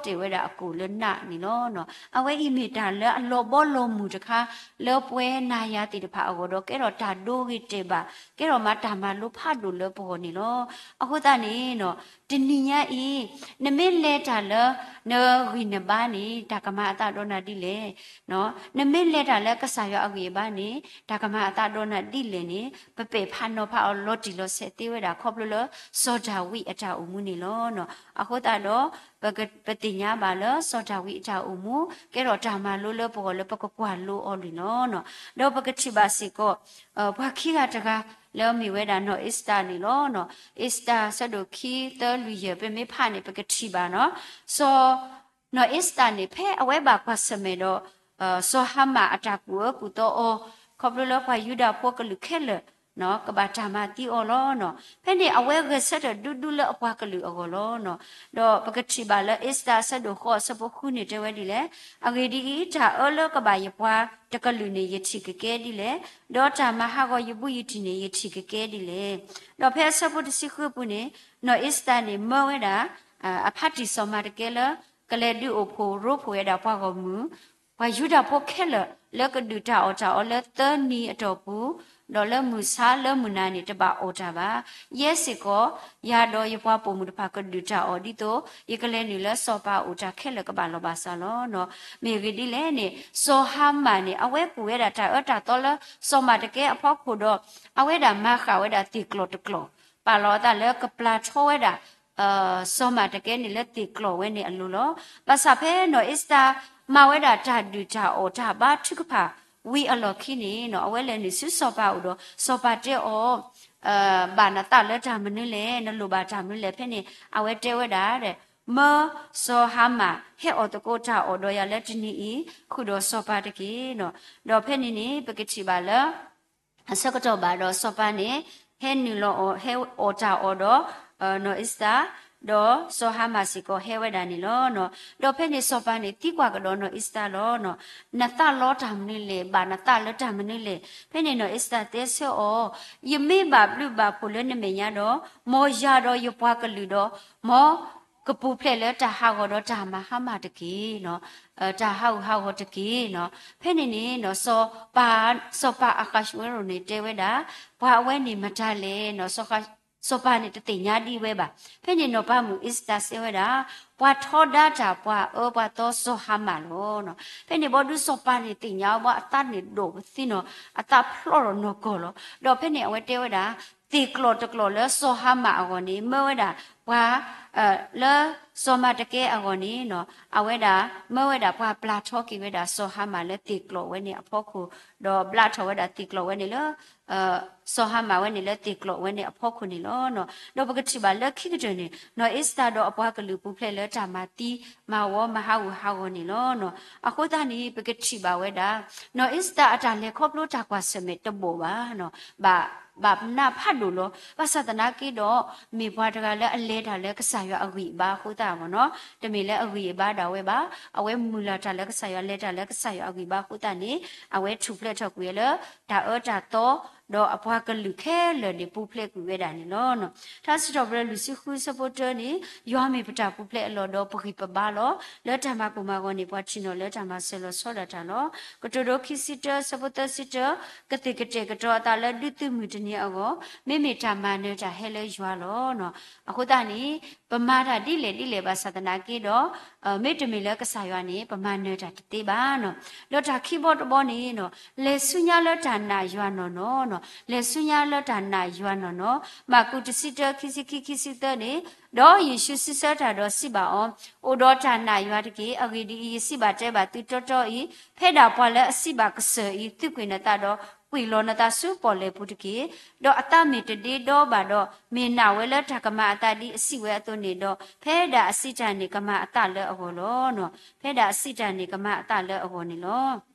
ကျီတဲာ်ဝဲဒၣ်အကိၣ်လၢနးန့ၣ်လီၤ. အဝဲအံၤမ့ၢ်တၢ်လၢအလီၤဘီလီၤမုၢ်တခါ လၢပဝဲနၤယၤသ့ၣ်တဖၣ်အဂီၢ်ဒီး ကဲထီၣ်တၢ်ဒိဂ့ၤတဲာ်ဘၣ်, ကဲထီၣ်မးတၢ်မၤလိဖးဒိၣ်လၢပဂီၢ်န့ၣ်လီၤ. အဃိသတးန့ၣ်နီၤ တနံၤညါအံၤ နမ့ၢ်လဲၤတၢ်လၢနဂံၢ်နဘါန့ၣ် တၢ်ကမၤအသးဒီးနၤဒ်လဲၣ်. နမ့ၢ်လဲၤတၢ်လၢကစၢ်ယွၤအဂံၢ်အဘါန့ၣ် တၢ်ကမၤအသးဒီးနၤဒ်လဲၣ်န့ၣ် ပပဲာ်ဖးနီၤဖးအီၤလီၤတံၢ်လီၤဆဲးသ့ဝဲဒၣ် ခီဖျိလၢစီၤဒၤဝံးအတၢ်အိၣ်မူန့ၣ်လီၤ. အဃိသတးဒီး ပက ပသ့ၣ်ညါဘၣ်လၢစီၤဒၤဝံးအတၢ်အိၣ်မူ ကဲထီၣ်တၢ်မၤလိလၢပဂီၢ်လၢပကကွၢ်လိအီၤန့ၣ်လီၤ. ဒီးပကထံၣ်ဘၣ်စ့ၢ်ကီး ပှၤခံဂၤတဂၤလၢအမ့ၢ်ဝဲဒၣ်နီၢ်အ့စတၢ်န့ၣ်လီၤ. အ့စတၢ် ဆၢဒိၣ်ခံ သၢ လွံၢ် ယဲၢ် ပမ့ၢ်ဖးန့ၣ် ပကထံၣ်ဘၣ်နီၤ စီၤ နီၢ်အ့စတၢ်န့ၣ် ဖဲအဝဲဘၣ်ကွၢ်ဆၢၣ်မဲာ်ဒီး စီၤဟၤမၣ်အတၢ်ကူၣ်အၢကူၣ်သီအီၤ ခီဖျိလၢပှၤယူဒၤဖိကလုာ်ခဲလၢာ် ကဘၣ်တၢ်မၤသံအီၤလီၤ. ဖဲန့ၣ်အဝဲဂဲၤဆၢထၢၣ်ဒူဒူလၢအပှၤကလုာ်အဂီၢ်လီၤ. ဒီးပကထံၣ်ဘၣ်လၢအ့စတၢ်အဆၢဒိၣ်ဃိးအဆၢဖိဃုန့ၣ်တဲဝဲဒ်လဲၣ်, အဂ့ၢ်ဒ်အံၤ, တၢ်အၢလၢကဘၣ်ယပှၤတကလုာ်န့ၣ် ယထံၣ်ကကဲဒ်လဲၣ်, ဒီးတၢ်မၤဟးဂီၤယဘူးယတံၢ်န့ၣ် ယထံၣ်ကကဲဒ်လဲၣ်. ဒီးဖဲအဆၢဖိတဆံဃုအပူၤန့ၣ်, နီၢ်အ့စတၢ်န့ၣ် မၢဝဲဒၣ် အဖါတံၢ်စီၤမၤတကဲလၢ ကလဲၤဒုးအိၣ်ဖှိၣ်ရိဖှိၣ်ဝဲဒၣ်ပှၤဂီၢ်မုၢ် ပှၤယူဒၤဖိခဲလၢာ်လၢကဒုၣ်တၢ်အီၣ်တၢ်အီလၢသၢနံၤအတီၢ်ပူၤ, ဒီးလၢမုၢ်ဆါလၢမုၢ်နၤန့ၣ် တဘၣ်အီၣ်တၢ်ဘၣ်. ယဲစ့ၢ်ကီး ယၤဒီးယပှၤပိာ်မုၣ်တဖၣ်ကဒုၣ်တၢ်အီၣ်ဒ်သိး ယကလဲၤနုာ်လၢစီၤပၤအအိၣ်တၢ်ခဲလၢာ်ကဘၣ်လီၤဘၣ်စးလီၤ. မ့ၢ်ဂ့ၢ်ဒ်လဲၣ်န့ၣ် စီၤဟၤမၣ်န့ၣ် အဝဲကူၣ်ဝဲဒၣ်တၢ်အၢတၢ်သီလၢစီၤမၤတကဲအဖီခိၣ်ဒီး အဝဲဒၣ်မၤဃၣ်ဝဲဒၣ်သ့ၣ်ကျီၣ်တကျီၣ် ပာ်လီၤအသးလၢကပျၢ်ထီဝဲဒၣ် စီၤမၤတကဲန့ၣ်လၢသ့ၣ်ကျီၣ်ဝဲန့ၣ်အလိၤလီၤ. ဘၣ်ဆၣ်ဖဲနီၢ်အ့စတၢ်မၤဝဲဒၣ်တၢ်ဒုၣ်တၢ်အီၣ်တၢ်ဘါထုကဖၣ်ဝံၤအလီၢ်ခံန့ၣ် အဝဲလဲၤနုာ်ဆူစီၤပၤအအိၣ်ဒီး စီၤပၤတဲအီၤ ဘၣ်နသးလၢတၢ်မနုၤလဲၣ်, နလိၣ်ဘၣ်တၢ်မနုၤလဲၣ်. ဖဲန့ၣ် အဝဲတဲဝဲဒၣ် မၢစီၤဟၤမၣ်ဟဲအီၣ်သကိးတၢ်အီၣ်ဒီးယၤလၢတနံၤအံၤ ဃုာ်ဒီးစီၤပၤတက့ၢ်. ဒီးဖဲန့ၣ်န့ၣ် ပကထံၣ်ဘၣ်လၢ အဆၢကတီၢ်ဘၣ်ဒီးစီၤပၤန့ၣ် ဟဲနုာ်လီၤအီၣ် ဟဲအီၣ်တၢ်အီၣ်ဒီး နီၢ်အ့စတၢ် ဒီးစီၤဟၤမၣ်စ့ၢ်ကီးဟဲဝဲဒၣ်န့ၣ်လီၤ. ဒီးဖဲန့ၣ်စီၤပၤန့ၣ်သံကွၢ်ကဒီးနီၢ်အ့စတၢ်လီၤ. နသးလီတၢ်မနုၤလဲၣ်, ဘၣ်နသးလၢတၢ်မနုၤလဲၣ်. ဖဲန့ၣ်နီၢ်အ့စတၢ်တဲဆၢအီၤ, ယမ့ၢ်ဘၣ်ဘျုးဘၣ်ဖှိၣ်လၢနမဲာ်ညါဒီး မ်ယၤဒီးယပှၤကလုာ်ဒီး မ်ကပူၤဖျဲးလၢတၢ်ဟးဂီၤဒီးတၢ်မၤဟါမၢ်တက့ၢ်. တၢ်ဟးဂူာ်ဟးဂီၤတက့ၢ်. ဖဲန့ၣ်န့ၣ် စီၤပၤအဃးၡူဝဲရိၤန့ၣ်တဲဝဲဒၣ် ပှၤအဝဲန့ၣ်မတၤလဲၣ်. စီၤပၤန့ၣ်တသ့ၣ်ညါဒံးဝဲဘၣ်. ဖဲန့ၣ်နီၢ်ပၤမုၣ်အ့စတၢ်စံးဝဲဒၣ် ပှၤထီဒါတၢ်ပှၤအၢပှၤသီစီၤဟၤမၣ်လီၤ. ဖဲန့ၣ်ဘီဒုးစီၤပၤန့ၣ်သ့ၣ်ညါဝဲအသးန့ၣ်ဒိၣ်ပသံနီၤ, အသးဖျိးထီၣ်နီၢ်ကီၢ်လီၤ. ဒီးဖဲန့ၣ်အဝဲတဲဝဲဒၣ် သ့ၣ်ကျီၣ်တကျီၣ်လၢစီၤဟၤမၣ်အဂီၢ်န့ၣ် မၢဝဲဒၣ်ပှၤ လၢစီၤမၤတကဲအဂီၢ်န့ၣ် အဝဲဒၣ် မၢဝဲဒၣ်ပှၤပျၢ်ထီက့ၤဝဲဒၣ်စီၤဟၤမၣ်လၢသ့ၣ်ကျီၣ်ဝဲန့ၣ်အဖီခိၣ်, ဒီးဘျးထီၣ်ဝဲဒၣ်သ့ၣ်ကျီၣ်ဝဲန့ၣ်လၢ စီၤဟၤမၣ်ဝဲန့ၣ်လၢသ့ၣ်ကျီၣ်ဝဲန့ၣ်အဖီခိၣ်န့ၣ်လီၤ. ဒီးပကထံၣ်ဘၣ်လၢခံကတၢၢ်န့ၣ် နီၢ်အ့စတၢ်ဒီးအပှၤကလုာ်ပူၤဖျဲးလၢတၢ်မၤသံမၤဝီမၤဟးဂူာ်ဟးဂီၤန့ၣ်လီၤ. အဃိသတးန့ၣ် ပကထံၣ်ဘၣ်ဝဲဒၣ် နီၢ်အ့စတၢ်အတၢ်လဲၤခီဖျိတၢ်ကွၢ်ဆၢၣ်မဲာ်တဘီၣ်ဘၣ် ဘၣ် ဘၣ်နးဖးဒိၣ်လီၤ. ဘၣ်ဆၣ်သနာ်က့ဒီး မ့ၢ်ပှၤတဂၤလၢအလဲၤတၢ်လၢကစၢ်ယွၤအဂံၢ်အဘါအဃိသတးမ့ၢ်နီၤ, တမ့ၢ်လၢအဂံၢ်အဘါဒၣ်ဝဲဘၣ်. အဝဲမုၢ်လၢ်တၢ်လၢကစၢ်ယွၤ လဲၤတၢ်လၢကစၢ်ယွၤအဂံၢ်အဘါအဃိသတးန့ၣ် အဝဲထူၣ်ဖျဲးထီၣ်ကွံာ်ဝဲလၢ တၢ်အၢတၢ်သီ ဒီးအပှၤကလုာ်ခဲလၢာ်န့ၣ် ပူၤဖျဲးကွံာ်ဝဲဒၣ်န့ၣ်လီၤ. ထါစံးထီၣ်ပတြၢၤလွံၢ်ဆံဃုဆၢဖိတၢန့ၣ် ယွၤမ့ၢ်ပတၢ်ပူၤဖျဲးအလီၢ်ဒီးပဂံၢ်ပဘါလီၤ. လၢတၢ်မၤကိၢ်မၤဂီၤန့ၣ် ပှၤထံၣ်နီၣ်လၢတၢ်မၤစၢၤလီၤဆီဒၣ်တၢ်လီၤ. ကတိၤဒိခံဆံတၢ ဆၢဖိသၢဆံတၢ, ကသ့ၣ်ကတဲာ်ကတီၤအသးလၢဒုးသုးမုၢ်တနံၤအဂီၢ်, မ့မ့ၢ်တၢ်မၤနၢၤတၢ်ဟဲလၢယွၤလီၤ. အဃိသတးန့ၣ် ပမၤတၢ်ဒ်လဲၣ်ဒ်လဲၣ်ဘၣ်ဆၣ်သနာ်က့ဒီး မ့တမ့ၢ်လၢကစၢ်ယွၤန့ၣ် ပမၤနၢၤတၢ်တသ့ဘၣ်နီၤ. ဒီးတၢ်ခံဘီတဘီန့ၣ်နီၤ, လဲၤဆူညါလၢတၢ်နာ်ယွၤနီၢ်နီၢ်နီၤ, လဲၤဆူညါလၢတၢ်နာ်ယွၤနီၢ်နီၢ်. မၢ်ကူးတဆံတၢ ခံဆံခံ ခံဆံသၢန့ၣ်, ဒီးယ့ၣ်ၡူးစံးဆၢတၢ်ဒီးစံးဘၣ်အီၤ, အိၣ်ဒီးတၢ်နာ်ယွၤတက့ၢ်. အဂ့ၢ်ဒ်အံၤ, ယစံးဘၣ်တဲဘၣ်သုတီတီအံၤ, ဖဲဒၣ်ပှၤလၢအစံးဘၣ်ကစၢၢ်အံၤ, သုးကွံာ်လီၤနသးဆူပီၣ်လဲၣ်ပူၤတက့ၢ်. ဒီးအသးမ့ၢ်တဒ့ဒီဘၣ်ဒီး, မ့ၢ်နာ်ဝဲလၢတၢ်ကမၤအသးဒ်အစံးဝဲအသိးန့ၣ်ဒီး, ဖဲဒၣ်အစံးတၢ်န့ၣ်ကမၤအသးလၢအဂီၢ်လီၤ. ဖဲဒၣ်အစံးတၢ်န့ၣ် ကမၤအသးလၢအဂီၢ်န့ၣ်လီၤ.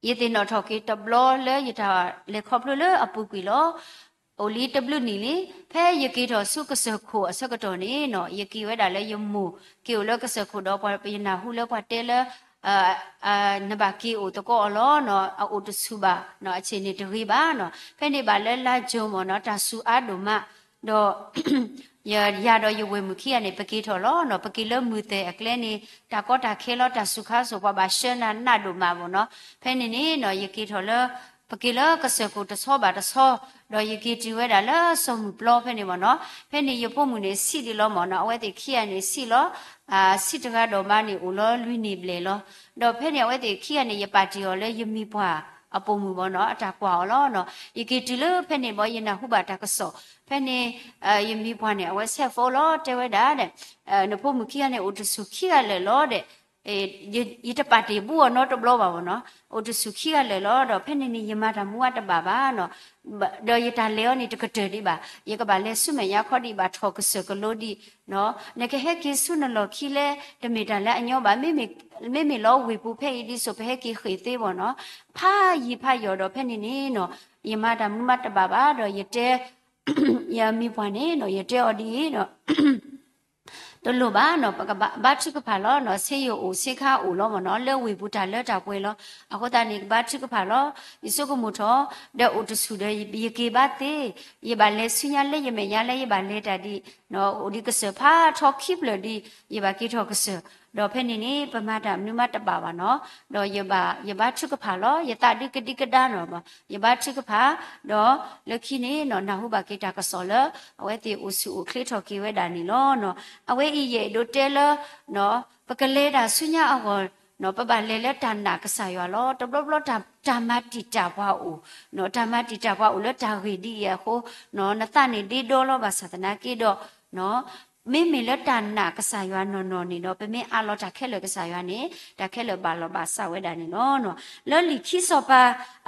ယသ့ၣ်နီၣ်ထီၣ်က့ၤတဘျီလၢယတၢ်လဲၤခီဖျိလၢအပူၤကွံာ်လီၤ. အိၣ်လံတဘျုးနံၣ်လံ, ဖဲယက့ၤထီၣ်ဆူကစၢၢ်ခိၣ်အဆၢကတီၢ်န့ၣ်နီၤ, ယက့ၤဝဲဒၣ်လၢယမိၢ်က့ၤအိၣ်လၢကစၢၢ်ခိၣ်ဒီး ပှၤယနၢ်ဟူလၢပှၤတဲလၢ နဘၣ်က့ၤအိၣ်သကိးအီၤလီၤ. အအိၣ်တဆူၣ်ဘၣ်, အဆ့ၣ်န့ၣ်တဂ့ၤဘၣ်နီၤ. ဖဲန့ၣ်ဘၣ်လၢလါကၠိမ့ၢ်နီၤ, တၢ်စူၤအါဒိၣ်မး, ဒီး ယၤဒီးယဝဲၢ်မုၣ်ခံဂၤန့ၣ် ပက့ၤထီၣ်လီၤနီၤ. ပက့ၤလၢမုၢ်သဲၣ်အကျဲန့ၣ် တၢ်ကီတၢ်ခဲလီၤ, တၢ်စူၤခါစိၣ် ပှၤဘၣ်ဆှၢနၤနးဒိၣ်မးမ့ၢ်နီၤ. ဖဲန့ၣ်န့ၣ်နီၤ, ယက့ၤထီၣ်လၢ ပက့ၤလၢကစၢၢ်ခိၣ်တဆီဘၣ်တဆီ, ဒီးယက့ၤတုၤဝဲဒၣ်လၢစီၤမုၢ်ပျီဖဲန့ၣ်မ့ၢ်နီၤ. ဖဲန့ၣ်ယဖိမုၣ်န့ၣ်ဆံးဒံးလီၤမ့ၢ်နီၤ, အဝဲသ့ၣ်ခံဂၤန့ၣ်ဆံးလီၤ. ဆံးတဂၤဒီးမါန့ၣ်အိၣ်လီၤလွံၢ်နံၣ်ဘျဲၣ်လီၤ. ဒီးဖဲန့ၣ်အဝဲသ့ၣ်ခံဂၤန့ၣ် ယပာ်တ့ၢ်အီၤလၢယမံၤပှၢ်အပိာ်မုၣ်မ့ၢ်နီၤ, အတၢ်ကွၢ်အီၤလီၤနီၤ. ယက့ၤတုၤလၢဖဲန့ၣ်ဘၣ် ယနၢ်ဟူဘၣ်တၢ်ကစီၣ်, ဖဲန့ၣ် ယမံၤပှၢ်န့ၣ် အဝဲဆဲးဖိလီၤ တဲဝဲဒၣ်ဒီး, နဖိမုၣ်ခံဂၤန့ၣ် အိၣ်တဆူၣ်ခံဂၤလၢာ်လီၤဒီး, ယတပာ်တ့ၢ်ဘူးအီၤနီတဘျီဘၣ်မ့ၢ်နီၤ, အိၣ်တဆူၣ်ခံဂၤလၢာ်လီၤ. ဒီးဖဲန့ၣ်န့ၣ် ယမၤတၢ်မူအတဘၣ်ဘၣ်နီၤ, ဒီးယတၢ်လဲၤအီၤန့ၣ်တကတၢၢ်ဒံးဘၣ်, ယကဘၣ်လဲၤဆူမဲာ်ညါခီဒံးဘၣ် ထီၣ်ကစၢၢ်ကလိဒံး, နကဟဲက့ၤဆူနလီၢ်ခံလဲၣ်, တမ့ၢ်တၢ်လၢအညီဘၣ်, မ့မ့ၢ်လီၤဝ့ၢ်ပူၤဖဲအံၤဒ်သိး ပဟဲက့ၤဃ့ၢ်သ့မ့ၢ်နီၤ, ဖးယံာ်ဖးယီၤဒီးဖဲန့ၣ်န့ၣ်နီၤ ယမၤတၢ်မနုၤမးတဘၣ်ဘၣ် ဒီးယတဲ ယမံၤပှၢ်န့ၣ်နီၤ ယတဲအီၤဒ်အံၤဒီး တလိၣ်ဘၣ်နီၤ ပကဘါထုကဖၣ်လီၤနီၤ ဆေးရုံအိၣ် ဆေးခန်းအိၣ်လီၤမ့ၢ်နီၤ လၢဝ့ၢ်ပူၤတၢ်လၢတၢ်ပှဲၤလီၤ အဃိသတးန့ၣ် ကဘါထုကဖၣ်လီၤ ယဆိကမိၣ်ထီၣ် ဒီးအိၣ်တဆူၣ်ဒီး ယက့ၤဘၣ်သ့ ယဘၣ်လဲၤဆူညါလၢယမဲာ်ညါလၢယဘၣ်လဲၤတၢ်ဒ် အိၣ်ဒံးကစၢၢ်ဖးထီခံဖျၢၣ်ဒ် ယဘၣ်က့ၤထီၣ်ကစၢၢ် ဒီးဖဲန့ၣ်န့ၣ် ပမၤတၢ်မနုၤမးတဘၣ်ဘၣ်နီၤ ဒီးယဘါထုကဖၣ်လီၤ ယသးဒုးကဒံကဒါနီၤ ယဘါထုကဖၣ် ဒီးလၢခံန့ၣ်နီၤ နၢ်ဟူဘၣ်က့ၤတၢ်ကစီၣ်လၢ အဝဲသ့ၣ်အိၣ်ဆူၣ်အိၣ်ချ့ထီၣ်က့ၤဝဲဒၣ်န့ၣ်လီၤနီၤ အဝဲအံၤယအဲၣ်ဒိးတဲလၢ ပကလဲၤတၢ်ဆူညါအဂီၢ် ပဘၣ်လဲၤလၢတၢ်နာ်ကစၢ်ယွၤလီၤ တဘျီဘျီတၢ်မၤတံာ်တာ်ပှၤအိၣ် တၢ်မၤတံာ်တာ်ပှၤအိၣ်လၢတၢ်ဂ့ၢ်ဒ်အံၤအဃိ နသးန့ၣ်ဒ့ဒီလီၤ ဘၣ်ဆၣ်သနာ်က့ဒီး မ့မ့ၢ်လၢတၢ်နာ်ကစၢ်ယွၤနီၢ်နီၢ်န့ၣ်ဒီး ပမ့ၢ်အးလီၤတၢ်ခဲလၢာ်ကစၢ်ယွၤန့ၣ် တၢ်ခဲလၢာ်ဘၣ်လီၤဘၣ်စးဝဲဒၣ်န့ၣ်လီၤ. လၢလံာ်ခံစီၤပၤ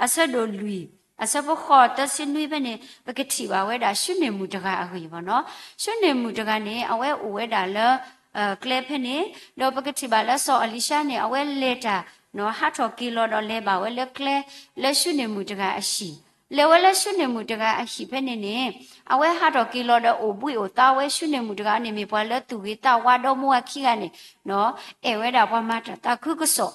အဆၢဒိၣ်လွံၢ် အဆၢဖိဃိးသၢဆံနွံဖဲန့ၣ် ပကထံၣ်ဘၣ်ဝဲဒၣ် ၡူန့ၣ်မုၣ်တဂၤအဂ့ၢ်ဘၣ်နီၤ. ၡူန့ၣ်မုၣ်တဂၤန့ၣ် အဝဲအိၣ်ဝဲဒၣ်လၢ ကျဲဖဲန့ၣ် ဒီးပကထံၣ်ဘၣ်လၢစီၤအလံၤၡါန့ၣ် အဝဲလဲၤတၢ် ဟးထီၣ်က့ၤလီၤဒီးလဲၤဘၣ်ဝဲလၢကျဲ လၢၡူန့ၣ်မုၣ်တဂၤအဟံၣ် လဲၤဝဲလၢၡူန့ၣ်မုၣ်တဂၤအဟံၣ်ဖဲန့ၣ်န့ၣ် အဝဲဟးထီၣ်က့ၤလီၤဒီးအိၣ်ဘှံးအိၣ်သါဝဲ ၡူန့ၣ်မုၣ်တဂၤန့ၣ် မ့ၢ်ပှၤလၢသူၣ်ဂ့ၤသးဝါဒီမါဝၤခံဂၤန့ၣ် အဲၣ်ဝဲဒၣ်ပှၤမၤတၢ်သးခုကစီၣ်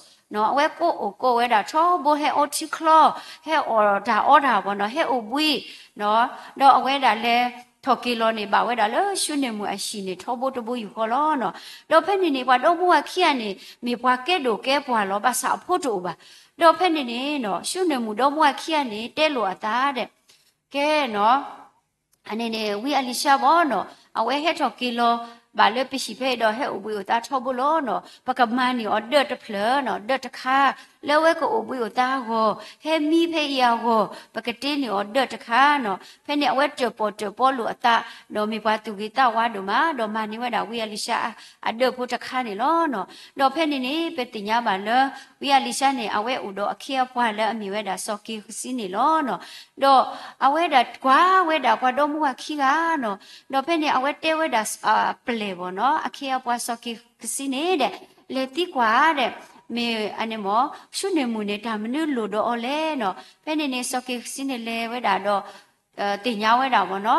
အဝဲကိးအိၣ်ကိးဝဲဒၣ်ထီဘိ ဟဲအီထံချီ ဟဲအီၣ်တၢ်အီတၢ်ဘၣ်နီၤ ဟဲအိၣ်ဘှံး ဒီးအဝဲဒၣ်လဲၤထီၣ်က့ၤလီၤန့ၣ် ဘၣ်ဝဲဒၣ်လၢၡူန့ၣ်မုၣ်အဟံၣ်န့ၣ် ထီဘိတဘိယူၢ်ဃီလီၤနီၤ. ဒီးဖဲန့ၣ်န့ၣ် ပှၤဒီမါဝၤခံဂၤန့ၣ် မ့ၢ်ပှၤကဲဒိၣ်ကဲပှၢ်လီၤ ဘၣ်ဆၣ်အဖိတအိၣ်ဘၣ်. ဒီးဖဲန့ၣ်န့ၣ် ၡူန့ၣ်မုၣ်ဒီမါဝၤခံဂၤန့ၣ် တဲလိာ်အသးဒီး ကဲနီၤ အန့ၣ်န့ၣ် ဝံအလံၤၡါဘၣ်နီၤ အဝဲဟဲထီၣ်က့ၤလီၤ ဘၣ်လၢပဟံၣ်ဖဲအံၤဒီး ဟဲအိၣ်ဘှံးအိၣ်သါထီဘိလီၤနီၤ. ပကမၤန့ၢ်အီၤဒၢးတဖျၢၣ်နီၤ ဒၢးတခါ လၢအဝဲကအိၣ်ဘှံးအိၣ်သါအဂီၢ် ဟဲမံဖဲအံၤအဂီၢ် ပကတ့န့ၢ်အီၤဒၢးတခါနီၤ. ဖဲန့ၣ်အဝဲတၢၣ်ပီၣ်တၢၣ်ပီလိာ်အသး ဒီးမ့ၢ်ပှၤသူၣ်ဂ့ၤသးဝါဒိၣ်မး ဒီးမၤန့ၢ်ဝဲဒၣ်ဝံအလံၤၡါအဒၢးဖိတခါန့ၣ်လီၤနီၤ. ဒီးဖဲန့ၣ်န့ၣ် ပသ့ၣ်ညါဘၣ်လၢ ဝံအလံၤၡါန့ၣ် အဝဲအိၣ်ဒီးအခ့အပှၤလၢအမ့ၢ်ဝဲဒၣ်စီၤက့ၤဃစံန့ၣ်လီၤနီၤ. ဒီးအဝဲဒၣ်ကွၢ်ဝဲဒၣ်ပှၤဒီမါဝၤခံဂၤနီၤ. ဒီးဖဲန့ၣ်အဝဲတဲဝဲဒၣ် အပျဲၢ်ဘၣ်နီၤ အခ့အပှၤစီၤက့ၤဃစံန့ၣ်ဒီး လဲၤသံကွၢ်ဒီး မ့ၢ်အန့ၣ်မ့ၢ် ၡူန့ၣ်မုၣ်န့ၣ် တၢ်မနုၤလိၣ်ဒီးအီၤလဲၣ်နီၤ. ဖဲန့ၣ်န့ၣ် စီၤက့ၤဃစံန့ၣ်လဲၤဝဲဒၣ်ဒီး သ့ၣ်ညါဝဲဒၣ်ဘၣ်နီၤ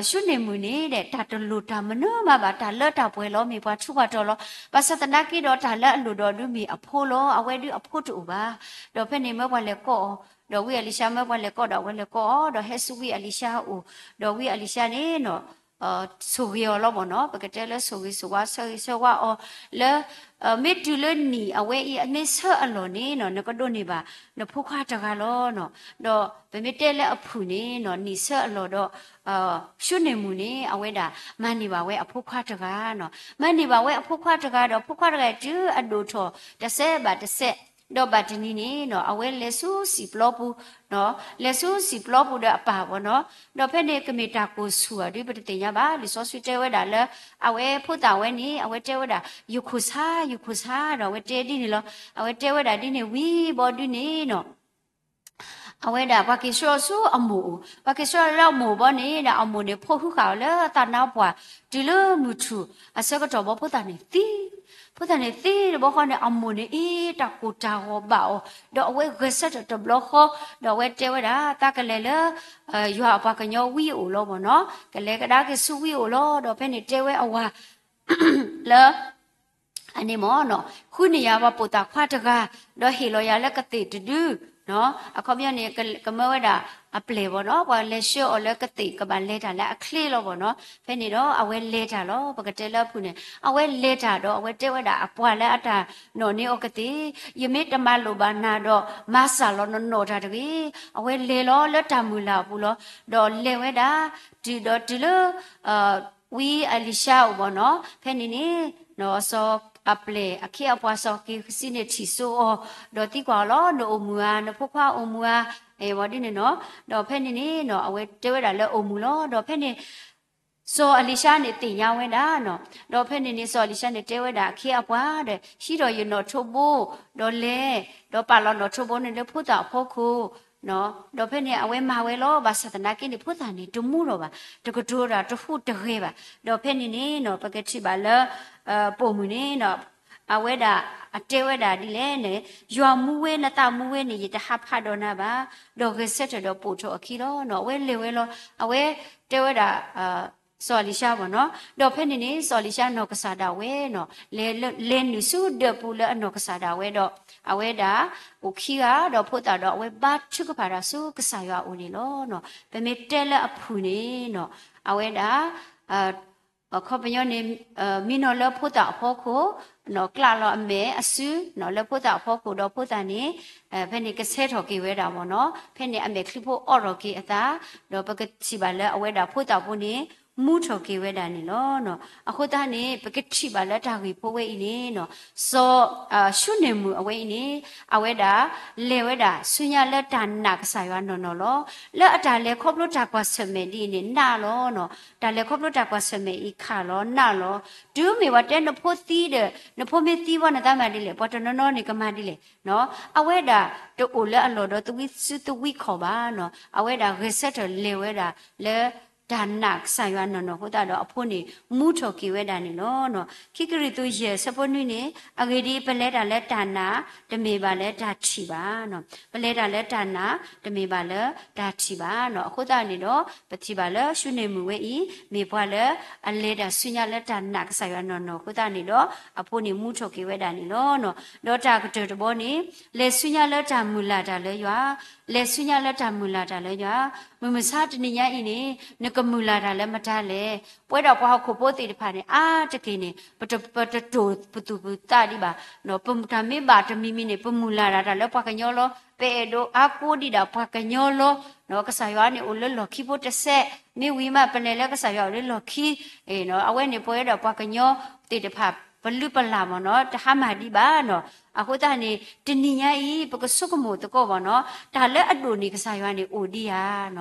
ၡူန့ၣ်မုၣ်န့ၣ်ဒီး တၢ်တလိၣ်တၢ်မနုၤမးဘၣ် တၢ်လၢတၢ်ပှဲၤလီၤ မ့ၢ်ပှၤထူးပှၤတီၤလီၤ. ဘၣ်ဆၣ်သနာ်က့ဒီး တၢ်လၢအလိၣ်ဒီးဒုးမ့ၢ်အဖိလီၤ အဝဲဒုးအဖိတအိၣ်ဘၣ်. ဒီးဖဲန့ၣ်မၢပှၤလဲၤကိးအီၤ ဒီးဝံအလံၤၡါမၢပှၤလဲၤကိးဒီး အဝဲလဲၤကိးအီၤ ဒီးဟဲဆူဝံအလံၤၡါအအိၣ် ဒီးဝံအလံၤၡါန့ၣ်နီၤ ဆိၣ်ဂ့ၤအီၤလီၤဘၣ်နီၤ ပကတဲလၢဆိၣ်ဂ့ၤဆိၣ်ဝါ ဆၢဂ့ၤဆၢဝါအီၤ လၢ မ့ၢ်တုၤလၢနံၣ်အဝဲအံၤ မ့ၢ်ဆၢအလီၢ်န့ၣ်နီၤ နကဒိးန့ၢ်ဘၣ် နဖိခွါတဂၤလီၤနီၤ. ဒီးပမ့ၢ်တဲလၢအဖုၣ်န့ၣ်နီၤ နံၣ်ဆၢအလီၢ်ဒီး ၡူန့ၣ်မုၣ်န့ၣ် အဝဲဒၣ် မၤန့ၢ်ဘၣ်ဝဲအဖိခွါတဂၤနီၤ. မၤန့ၢ်ဘၣ်ဝဲအဖိခွါတဂၤဒီး ဖိခွါတဂၤတုၤအဒိၣ်ထီၣ် တစဲးဘၣ်တစဲး ဒီးဘၣ်တနံၤန့ၣ်နီၤ အဝဲလဲၤဆူစံာ်ပျီပူၤ လဲၤဆူစံာ်ပျီပူၤဒီးအပၢ်ဘၣ်နီၤ. ဒီးဖဲန့ၣ်ကမ့ၢ်တၢ်ကိၢ်ဆူၣ်ဧါဒုး ပတသ့ၣ်ညါဘၣ်. လံာ်စီဆှံတဲဝဲဒၣ်လၢ အဝဲဖိသၣ်ဝဲန့ၣ် အဝဲတဲဝဲဒၣ် ယခိၣ်ဆါ ယခိၣ်ဆါ ဒီးအဝဲတဲဒ်န့ၣ်လီၤ. အဝဲတဲဝဲဒၣ်ဒ်န့ၣ်ဝံၤဘီဒုန့ၣ်နီၤ အဝဲဒၣ်ပှၤက့ၤဆှၢအီၤဆူအမိၢ်အိၣ်, ပှၤက့ၤဆှၢအီၤလၢအမိၢ်ဘီန့ၣ်ဒီး အမိၢ်န့ၣ်ဖိဃုဃာ်အီၤလၢသးနါပှၢ် တုၤလၢမုၢ်ထူၣ်အဆၢကတီၢ်ဘီ ဖိသၣ်န့ၣ်သံ, ဖိသၣ်န့ၣ်သံတဘျီဃီန့ၣ် အမိၢ်န့ၣ်အ့ၣ်တၢ်ကိၢ်တၢ်ဂီၤဘၣ်အီၤ, ဒီးအဝဲဂဲၤဆၢထၢၣ်တဘျီဃီ, ဒီးအဝဲတဲဝဲဒၣ် သးကလဲၤလၢ ယွၤအပှၤကညီဝံအိၣ်လီၤဘၣ်နီၤ, ကလဲၤကဒါက့ၤဆူဝံအိၣ်လီၤ. ဒီးဖဲန့ၣ်တဲဝဲအဝၤ လၢ အန့ၣ်မ့ၢ်နီၤ ဃုန့ၢ်ယၤပှၤပိာ်သၣ်ခွါတဂၤ, ဒီးဟ့ၣ်လီၤယၤလၢကသ့ၣ်တဒု, အခီပညီန့ၣ် ကမၢဝဲဒၣ်အပျဲၢ်ဘၣ်နီၤ, ပှၤလဲၤဆှၢအီၤလၢကသ့ၣ် ကဘၣ်လဲၤတၢ်လၢအချ့လီၤဘၣ်နီၤ. ဖဲန့ၣ်ဒီးအဝဲလဲၤတၢ်လီၤ. ပကတဲလၢအဖုၣ်န့ၣ် အဝဲလဲၤတၢ်ဒီး အဝဲတဲဝဲဒၣ်အပှၤလၢအတၢ်နီၣ်န့ၢ်အီၤကသ့ၣ်, ယမ့ၢ်တမၤလိာ်ဘၣ်နၤဒီး မၤစၢ်လီၤနနီၣ်တၢ်တဂ့ၤ. အဝဲလဲၤလီၤလၢတၢ်မုၢ်လၢ်အပူၤလီၤ. ဒီးလဲၤဝဲဒၣ် တုၤဒီးတုၤလၢ ဝံအလံၤၡါအိၣ်ဘၣ်နီၤ, ဖဲန့ၣ်န့ၣ် စီၤအပျဲၢ်အခ့အပှၤစီၤက့ၤဃစံန့ၣ်ထံၣ်စိအီၤ, ဒီးသံကွၢ်အီၤလီၤ, နအိၣ်မုာ်ဧါ, နဖိခွါအိၣ်မုာ်ဧါ, ဝဲဒ်န့ၣ်နီၤ. ဒီးဖဲန့ၣ်န့ၣ် အဝဲတဲဝဲဒၣ်လၢအိၣ်မုာ်လီၤ. ဒီးဖဲန့ၣ် စီၤအလံၤၡါန့ၣ်သ့ၣ်ညါဝဲဒၣ်နီၤ. ဒီးဖဲန့ၣ်န့ၣ် စီၤအလံၤၡါန့ၣ်တဲဝဲဒၣ်အခ့အပှၤဒီး ဟံးထီၣ်ယနီၣ်ထိးဘိ, ဒီးလဲၤ, ဒီးပာ်လီၤနီၣ်ထိးဘိန့ၣ်လၢဖိသၣ်အဖီခိၣ် ဒီးဖဲန့ၣ် အဝဲမၤဝဲလီၤ. ဘၣ်ဆၣ်သနာ်က့န့ၣ် ဖိသၣ်န့ၣ် တမူထီၣ်ဘၣ်, တကတိၤတၢ်တဟူးတဂဲၤဘၣ်. ဒီးဖဲန့ၣ်န့ၣ်နီၤ ပကထံၣ်ဘၣ်လၢ ပိာ်မုၣ်န့ၣ်နီၤ အဝဲဒၣ်အတဲဝဲဒၣ်ဒ်လဲၣ်န့ၣ်, ယွၤမူဝဲ နသးမူဝဲန့ၣ် ယတဟးဖးဒီးနၤဘၣ်, ဒီးဂဲၤဆၢထၢၣ်ဒီးပိာ်ထီၣ်အခံလီၤ. အဝဲလဲၤဝဲလီၤ. အဝဲတဲဝဲဒၣ် စီၤအလံၤၡါဘၣ်နီၤ, ဒီးဖဲန့ၣ်န့ၣ် စီၤအလံၤၡါနီၢ်ကစၢ်ဒၣ်ဝဲနီၤ, လဲၤနုာ်ဆူဒၢးပူၤလၢအနီၢ်ကစၢ်ဒၣ်ဝဲဒီး အဝဲဒၣ်အိၣ်ခံဂၤဒီးဖိသၣ်ဒီး အဝဲဘါထုကဖၣ်တၢ်ဆူကစၢ်ယွၤအအိၣ်န့ၣ်လီၤ. ပမ့ၢ်တဲလၢအဖုၣ်န့ၣ်နီၤ, အဝဲဒၣ် အခီပညီန့ၣ် မံနီၤလၢဖိသၣ်အဖီခိၣ်, ကျးလီၤအမဲာ်အစု လၢဖိသၣ်အဖီခိၣ်ဒီးဖိသၣ်န့ၣ် ဖဲန့ၣ်ကဆဲထီၣ်က့ၤဝဲဒၣ်မ့ၢ်နီၤ, ဖဲန့ၣ်အမဲာ်ချံဖိအိးထီၣ်က့ၤအသး, ဒီးပကထံၣ်ဘၣ်လၢအဝဲဒၣ်ဖိသၣ်ဖိန့ၣ် မူထီၣ်က့ၤဝဲဒၣ်န့ၣ်လီၤ. အဃိသတးန့ၣ် ပကထံၣ်ဘၣ်လၢတၢ်ဂ့ၢ်ဖိဝဲအံၤန့ၣ် စီၤ ၡူန့ၢ်မုၣ်အဝဲအံၤန့ၣ် အဝဲဒၣ် လဲၤဝဲဒၣ်ဆူညါလၢတၢ်နာ်ကစၢ်ယွၤနီၢ်နီၢ်လီၤ. လၢအတၢ်လဲၤခီဖျိတၢ်ကွၢ်ဆၢၣ်မဲာ်ဒ်အံၤန့ၣ် နာ်လီၤ. တၢ်လဲၤခီဖျိတၢ်ကွၢ်ဆၢၣ်မဲာ်အံၤခးလီၤ နာ်လီၤ. တုၤမ့ၢ်ပှၤတဲနဖိသံဒီး နဖိမ့ၢ်သံဝဲနသးမၤဒ်လဲၣ်, ပှၤတနီၤနီၤန့ၣ်ကမၤဒ်လဲၣ်, အဝဲဒၣ်တအိၣ်လၢအလီၢ်ဒီးသဝံစုသဝံခီၣ်ဘၣ်နီၤ, အဝဲဒၣ်ဂဲၤဆၢထၢၣ်လဲၤဝဲဒၣ်လၢ တၢ်နာ်ကစၢ်ယွၤနီၢ်နီၢ်အဃိသတးဒီးအဖိန့ၣ် မူထီၣ်က့ၤဝဲဒၣ်န့ၣ်လီၤ. ခံကရံၣ်သူးယဲၢ်ဆၢဖိနွံန့ၣ် အဂ့ၢ်ဒ်အံၤ ပလဲၤတၢ်လၢတၢ်နာ် တမ့ၢ်ဘၣ်လၢတၢ်ထံၣ်ဘၣ်. ပလဲၤတၢ်လၢတၢ်နာ် တမ့ၢ်ဘၣ်လၢတၢ်ထံၣ်ဘၣ်နီၤ. အဃိသတးန့ၣ်ဒီး ပထံၣ်ဘၣ်လၢၡူန့ၢ်မုၣ်ဝဲအံၤ မ့ၢ်ပှၤလၢအလဲၤတၢ်ဆူညါလၢတၢ်နာ်ကစၢ်ယွၤနီၢ်နီၢ်အဃိသတးန့ၣ်ဒီး အဖိန့ၣ်မူထီၣ်က့ၤဝဲဒၣ်န့ၣ်လီၤ. ဒီးတၢ်ကတၢၢ်တဘီန့ၣ် လဲၤဆူညါလၢတၢ်မုၢ်လၢ်တၢ်လၢယွၤ, လဲၤဆူညါလၢတၢ်မုၢ်လၢ်တၢ်လၢယွၤ, မုၢ်မဆါတနံၤညါအံၤန့ၣ် နကမုၢ်လၢ်တၢ်လၢမတၤလဲၣ်. ပဝဲဒၣ်ပှၤဟီၣ်ခိၣ်ဖိသ့ၣ်တဖၣ်န့ၣ် အါတက့ၢ်န့ၣ် ပတ ပတတိၢ်ပသူၣ်ပသးဒံးဘၣ်. ပတၢ်မ့ၢ်ဘၣ်တမံၤမံၤန့ၣ် ပမုၢ်လၢ်ဒၣ်တၢ်လၢပှၤကညီလီၤ. ပအဲၣ်ဒိးအါကိးဒံးဒၣ်ပှၤကညီလီၤ. ကစၢ်ယွၤန့ၣ်အိၣ်လၢလီၢ်ခံဖိတစဲး, မ့ၢ်ဝံၤမး ပလဲၤလၢကစၢ်ယွၤအိၣ်လၢလီၢ်ခံ အဝဲန့ၣ်ပဝဲဒၣ်ပှၤကညီသ့ၣ်တဖၣ် ပလုၢ်ပလၢ်မ့ၢ်နီၤ တဟါမၢ်ဒံးဘၣ်နီၤ. အဃိသတးန့ၣ် တနံၤညါအံၤ ပကဆိကမိၣ်သကိးမ့ၢ်နီၤ တၢ်လၢအဒိၣ်န့ၢ်ကစၢ်ယွၤန့ၣ်အိၣ်ဒံးဧါ.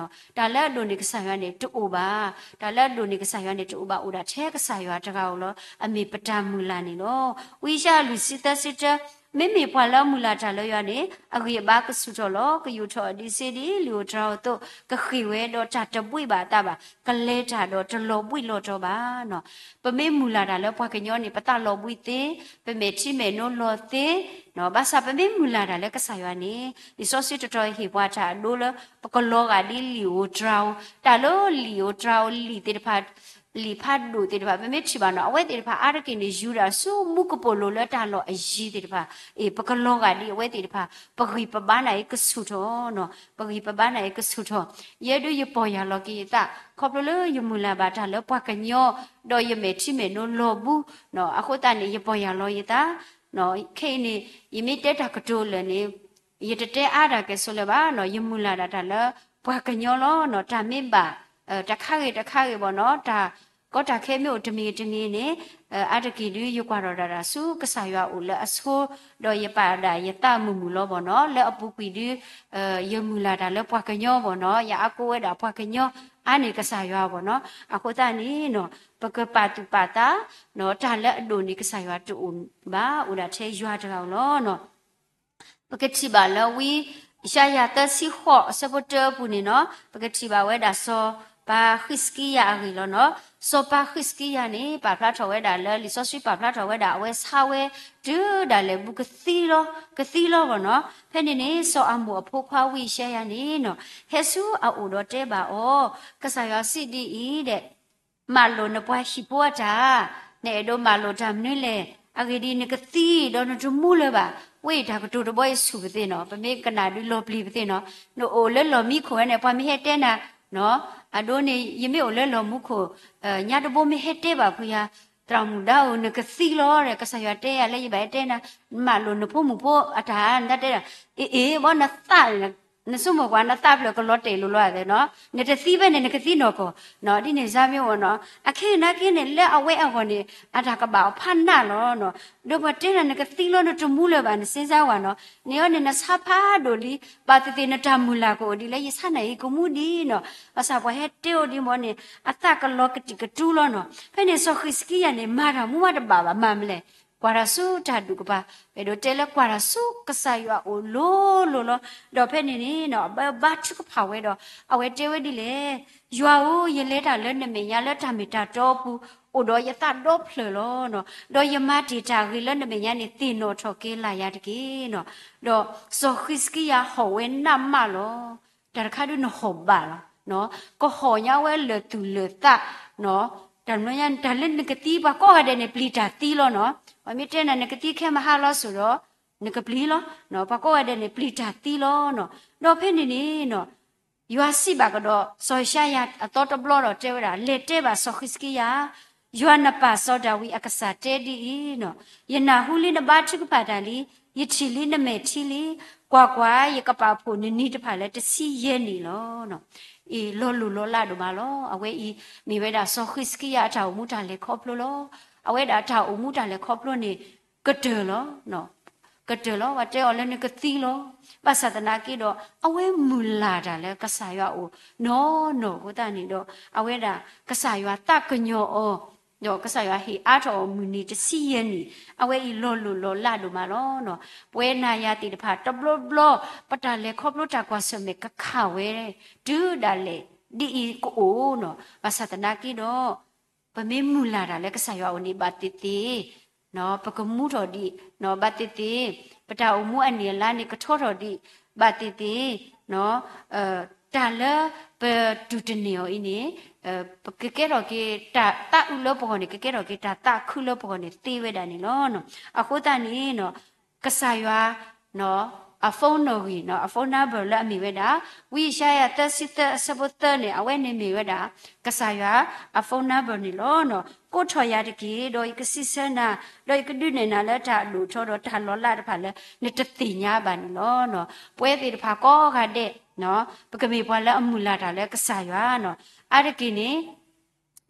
တၢ်လၢအဒိၣ်န့ၢ်ကစၢ်ယွၤန့ၣ်တအိၣ်ဘၣ်. တၢ်လၢအဒိၣ်န့ၢ်ကစၢ်ယွၤန့ၣ်တအိၣ်ဘၣ် အိၣ်ဒၣ်ထဲကစၢ်ယွၤတဂၤဧိၤလီၤ. အမ့ၢ်ပတၢ်မုၢ်လၢ်န့ၣ်လီၤ. ဝံယၡါယၤလွံၢ်ဆံသၢဆံတၢ မ့မ့ၢ်ပှၤလၢအမုၢ်လၢ်တၢ်လၢယွၤန့ၣ် အဂံၢ်အဘါကဆူၣ်ထီၣ်လီၤ. ကယိာ်ထီၣ်အဒံးစ့ဒ်လံာ်ဧိၤတြၤဧိၤအသိး ကဃ့ၢ်ဝဲဒီးတၢ်တဘှံးဘၣ်အသးဘၣ်, ကလဲၤတၢ်ဒီးတလီၤဘှံးလီၤတီၤဘၣ်နီၤ. ပမ့ၢ်မုၢ်လၢ်တၢ်လၢပှၤကညီန့ၣ် ပသးလီၤဘှံးသ့, ပမဲာ်ထံမဲာ်နိလီၤသ့, ဘၣ်ဆၣ်ပမ့ၢ်မုၢ်လၢ်တၢ်လၢကစၢ်ယွၤန့ၣ် လံာ်စီဆှံတတီၤဟ့ၣ်ပှၤတၢ်အဒိလၢ ပကလီၤဂာ်ဒ်လံာ်ဧိၤတြၤဧိၤ, တၢ်လၢလံာ်ဧိၤတြၤဧိၤလံာ်သ့ၣ်တဖၣ် လံာ်ဖးဒိၣ်သ့ၣ်တဖၣ် ပမ့ၢ်ထံၣ်ဘၣ်နီၤ အဝဲသ့ၣ်တဖၣ်အါတက့ၢ်န့ၣ် ယူၤဒၣ်ဆူမူကပိာ်လိၤလၢတၢ်လီၢ်အယံၤသ့ၣ်တဖၣ်, အ့ၣ် ပကလီၤဂာ်ဒ်အဝဲသ့ၣ်တဖၣ်, ပဂံၢ်ပဘါနၤအံၤကဆူၣ်ထီၣ်နီၤ, ပဂံၢ်ပဘါနၤအံၤကဆူၣ်ထီၣ်, ယဲဒုးယပီၢ်ယၢ်လီၤက့ၤယသး ခီဖျိလၢယမုၢ်လၢ်ဘၣ်တၢ်လၢပှၤကညီ, ဒီးယမဲာ်ထံမဲာ်နိလီၤဘှံး, အဃိသတးန့ၣ် ယပီၢ်ယၢ်လီၤယသး, ခဲအံၤန့ၣ် ယမ့ၢ်တဲတၢ်ကတိၤလၢာ်န့ၣ် ယတတဲအါတၢ်ကဲၣ်ဆိးလၢၤဘၣ်နီၤ, ယမုၢ်လၢ်ဒၣ်တၢ်လၢပှၤကညီလီၤနီၤ, တၢ်မ့ၢ်ဘၣ် တခါဂ့ၤတခါဂ့ၤဘၣ်နီၤ, တၢ်ကီတၢ်ခဲမ့ၢ်အိၣ်တမံၤတမံၤန့ၣ်, အါတက့ၢ်ဒုးယကွၢ်ထီၣ်ဒၣ်တၢ်ဆူကစၢ်ယွၤအိၣ်လၢအဆိ, ဒီးယပာ်ဒၣ်ယသးမုာ်မုာ်လီၤဘၣ်နီၤ, လၢအပူၤကွံာ်ဒုး ယမုၢ်လၢ်တၢ်လၢပှၤကညီဘၣ်နီၤ, ယအါကိးဝဲဒၣ်ပှၤကညီအါန့ၢ်ကစၢ်ယွၤဘၣ်နီၤ, အဃိသတးန့ၣ်နီၤ, ပကပာ်သူၣ်ပာ်သး တၢ်လၢအဒိၣ်န့ၢ်ကစၢ်ယွၤတအိၣ်ဘၣ်, အိၣ်ဒၣ်ထဲယွၤတဂၤဧိၤလီၤနီၤ. ပကထံၣ်ဘၣ်လၢဝံယၡါယၤသၢဆံဃိးအဆၢဖိတၢအပူၤန့ၣ်နီၤ, ပကထံၣ်ဘၣ်ဝဲဒၣ်စီၤပၤဃံးစကံယၤအဂ့ၢ်လီၤနီၤ. စီၤပၤဃံးစကံယၤန့ၣ် ပာ်ဖျါထီၣ်ဝဲဒၣ်လၢလံာ်စီဆှံပာ်ဖျါထီၣ်ဝဲဒၣ် အဝဲဆါဝဲတုၤဒၣ်လဲာ်ဘူးကသံလီၤ, ကသံလီၤဘၣ်နီၤ. ဖဲန့ၣ်န့ၣ် စီၤအၤမိၣ်အဖိခွါဝံယၡါယၤန့ၣ်နီၤ, ဟဲဆူအအိၣ်ဒီးတဲဘၣ်အီၤ, ကစၢ်ယွၤစံးဒ်အံၤဒဲး မၤလိာ်နပှၤဟံၣ်ဖိအတၢ်, နအဲၣ်ဒိးမၤလိာ်တၢ်မနုၤလဲၣ်. အဂ့ၢ်ဒ်အံၤ နကသံဒီးနတမူလၢၤဘၣ်. ဝဲအံၤတၢ်ကတိၤတဘီအံၤဆူၣ်ပသ့ၣ်နီၤ, ပမ့ၢ်ကနၣ်ဒုးလီၤပျံၤပသ့ၣ်နီၤ, နအိၣ်လၢလီၢ်မံခိၣ်ဝဲန့ၣ် ပှၤမ့ၢ်ဟဲတဲနၤ, အဒိန့ၣ် ယမ့ၢ်အိၣ်လၢလီၢ်မံခိၣ်, ညါတဘိမ့ၢ်ဟဲတဲဘၣ်ဖုယၤ, သရၣ်မုၣ်ဒါဧိၤ နကသံလီၤဒီး ကစၢ်ယွၤတဲယၤလၢယဘၣ်ဟဲတဲနၤ, မၤလိာ်နဖိမုၣ်ဖိအတၢ် နတၢ်တဲဒၣ်, အ့ၣ်အ့ၣ် ဘီနသး နဆိကမိၣ်ကွၢ် နသးဖျၢၣ်ကလီၤတဲာ်လိၤလီၤသဲးနီၤ, နတသံဖဲန့ၣ် နကသံနီၢ်ကီၢ်, ဒ်န့ၣ်စါမ့ၢ်အိၣ်နီၤ, အခဲအံၤနာ်က့န့ၣ် လၢအဝဲအဂီၢ်န့ၣ် အတၢ်ကဘၣ်အီၤဖးနးလီၤနီၤ, ဒီးပှၤတဲနၤ နကသံလီၤ နတမူလၢၤဘၣ် နစ့စါဝဲနီၤ, န့ၣ်အီၤန့ၣ် နဆါဖးဒိၣ်လံ, ဘၣ်သ့ၣ်သ့ၣ်နတၢ်မုၢ်လၢ်ကအိၣ်ဒ်လဲၣ် ယဆါနၤအံၤကမူဒ်နီၤ, ဘၣ်ဆၣ်ပှၤဟဲတဲအိၣ်ဒ်မ့ၢ်န့ၣ် အသးကလီၤကတံာ်ကတူာ်လီၤနီၤ, ဖဲန့ၣ်စီၤဃံးစကံယၤန့ၣ် မၤတၢ်မူမးတဘၣ်ဘၣ် မၤမလဲၣ် ကွၢ်တၢ်ဆူတၢ်ဒူၣ်ကပၤ, ပအဲၣ်ဒိးတဲလၢကွၢ်တၢ်ဆူကစၢ်ယွၤအိၣ်လိၤလိၤလီၤ. ဒီးဖဲန့ၣ်န့ၣ်နီၤ အဘၢဘါထုကဖၣ်ဝဲဒီး အဝဲတဲဝဲဒ်လဲၣ်, ယွၤဧၢ, ယလဲၤတၢ်လၢနမဲာ်ညါလၢတၢ်မ့ၢ်တၢ်တီအပူၤ, အိၣ်ဒီးယသးဒီဖျၢၣ်လီၤနီၤ. ဒီးယမၤတ့ၢ်တၢ်ဂ့ၤလၢနမဲာ်ညါန့ၣ် သ့ၣ်နီၣ်ထီၣ်က့ၤလၢ်ယၤတက့ၢ်နီၤ. ဒီးစီၤဃံးစကံယၤဟီၣ်ဝဲနးမးလီၤ. တၢ်တခါဒုးနဟီၣ်ဘၣ်လီၤ. ကဟီၣ်ညါဝဲလၢာ်သူၣ်လၢာ်သး, တၢ်မနုၤညါ တၢ်လၢနကသံ ပှၤကိးဂၤဒဲးန့ၣ် ပျံၤတၢ်သံလီၤနီၤ. ပှၤမ့ၢ်တဲနၤ နကသံခဲမဟါလီၤစိၤဒီး နကပျံၤလီၤ. ပှၤကိးဂၤဒဲးန့ၣ် ပျံၤတၢ်သံလီၤနီၤ. ဒီးဖဲန့ၣ်န့ၣ်နီၤ ယွၤစံးဘၣ်ကဒီး စီၤယၡါယၤအသီတဘျီဒီးတဲဝဲဒၣ်, လဲၤတဲဘၣ်စီၤဃံးစကံယၤ, ယွၤနပၢ်စီၤဒၤဝံးအကစၢ်တဲဒ်အံၤနီၤ, ယနၢ်ဟူလံနဘါထုကဖၣ်တၢ်လံ, ယထံၣ်လံနမဲာ်ထံလံ, ကွၢ်ကွၢ်, ယကပာ်ဖှိၣ်နနံၤတဖၣ်လၢတဆံယဲၢ်နံၣ်လီၤ. အ့ၣ် လီၤလိၢ်လီၤလးဒိၣ်မးလီၤ. အဝဲအံၤ မ့ၢ်ဝဲဒၣ်စီၤဃံးစကံယၤအတၢ်အိၣ်မူတၢ်လဲၤခီဖျိလီၤ. အဝဲဒၣ်တၢ်အိၣ်မူတၢ်လဲၤခီဖျိန့ၣ် ကတၢၢ်လီၤ. ကတၢၢ်လီၤ, ပှၤတဲအီၤလၢနကသံလီၤ. ဘၣ်ဆၣ်သနာ်က့ဒီး အဝဲမုၢ်လၢ်တၢ်လၢကစၢ်ယွၤအအိၣ်နီၢ်နီၢ်အဃိသတးန့ၣ်ဒီး အဝဲဒၣ်ကစၢ်ယွၤသးကညီၤအီၤ, ဒီးကစၢ်ယွၤဟ့ၣ်အါထီၣ်အီၤမုၢ်နံၤတဆံယဲၢ်နံၣ်, အဝဲအံၤလီၤလိၢ်လီၤလးဒိၣ်မးလီၤ. ပဝဲနၤယၤသ့ၣ်တဖၣ်တဘျီဘျီ ပတၢ်လဲၤခီဖျိတၢ်ကွၢ်ဆၢၣ်မဲာ်ကခးဝဲ တုၤဒၣ်လဲာ်ဒ်အံၤကအိၣ်နီၤ. ဘၣ်ဆၣ်သနာ်က့ဒီး ပမ့ၢ်မုၢ်လၢ်တၢ်လၢကစၢ်ယွၤအအိၣ်န့ၣ် ဘၣ်သ့ၣ်သ့ၣ်, ပကမူထီၣ်ဒံး, ဘၣ်သ့ၣ်သ့ၣ်, ပတၢ်အိၣ်မူအနံၣ်အလါန့ၣ် ကထီထီၣ်ဒံး, ဘၣ်သ့ၣ်သ့ၣ်, တၢ်လၢပတူၢ်တန့ၢ်အီၤအံၤန့ၣ် ပကကဲထီၣ်က့ၤတၢ်သးအုးလၢပဂီၢ်န့ၣ် ကကဲထီၣ်က့ၤတၢ်သးခုလၢပဂီၢ်န့ၣ်သ့ဝဲဒၣ်န့ၣ်လီၤ. အဃိသတးန့ၣ် ကစၢ်ယွၤ အ phone နီၣ်ဂံၢ် အ phone number လၢအမ့ၢ်ဝဲဒၣ် ဝံယၡါယၤသၢဆံသၢအဆၢဖိသၢန့ၣ် အဝဲန့ၣ်မ့ၢ်ဝဲဒၣ် ကစၢ်ယွၤအ phone number န့ၣ်လီၤ. ကိးထီၣ်ယၤတက့ၢ်, ဒီးယကစံးဆၢနၤ, ဒီးယကဒုးနဲၣ်နၤလၢတၢ်အဒိၣ်အထီဒီးတၢ်လီၤလးတဖၣ်လၢနတသ့ၣ်ညါဘၣ်န့ၣ်လီၤ. ပဝဲသ့ၣ်တဖၣ်ကိးဂၤဒဲး ပကမ့ၢ်ပှၤလၢအမုၢ်လၢ်တၢ်လၢကစၢ်ယွၤနီၤ. အါတက့ၢ်န့ၣ်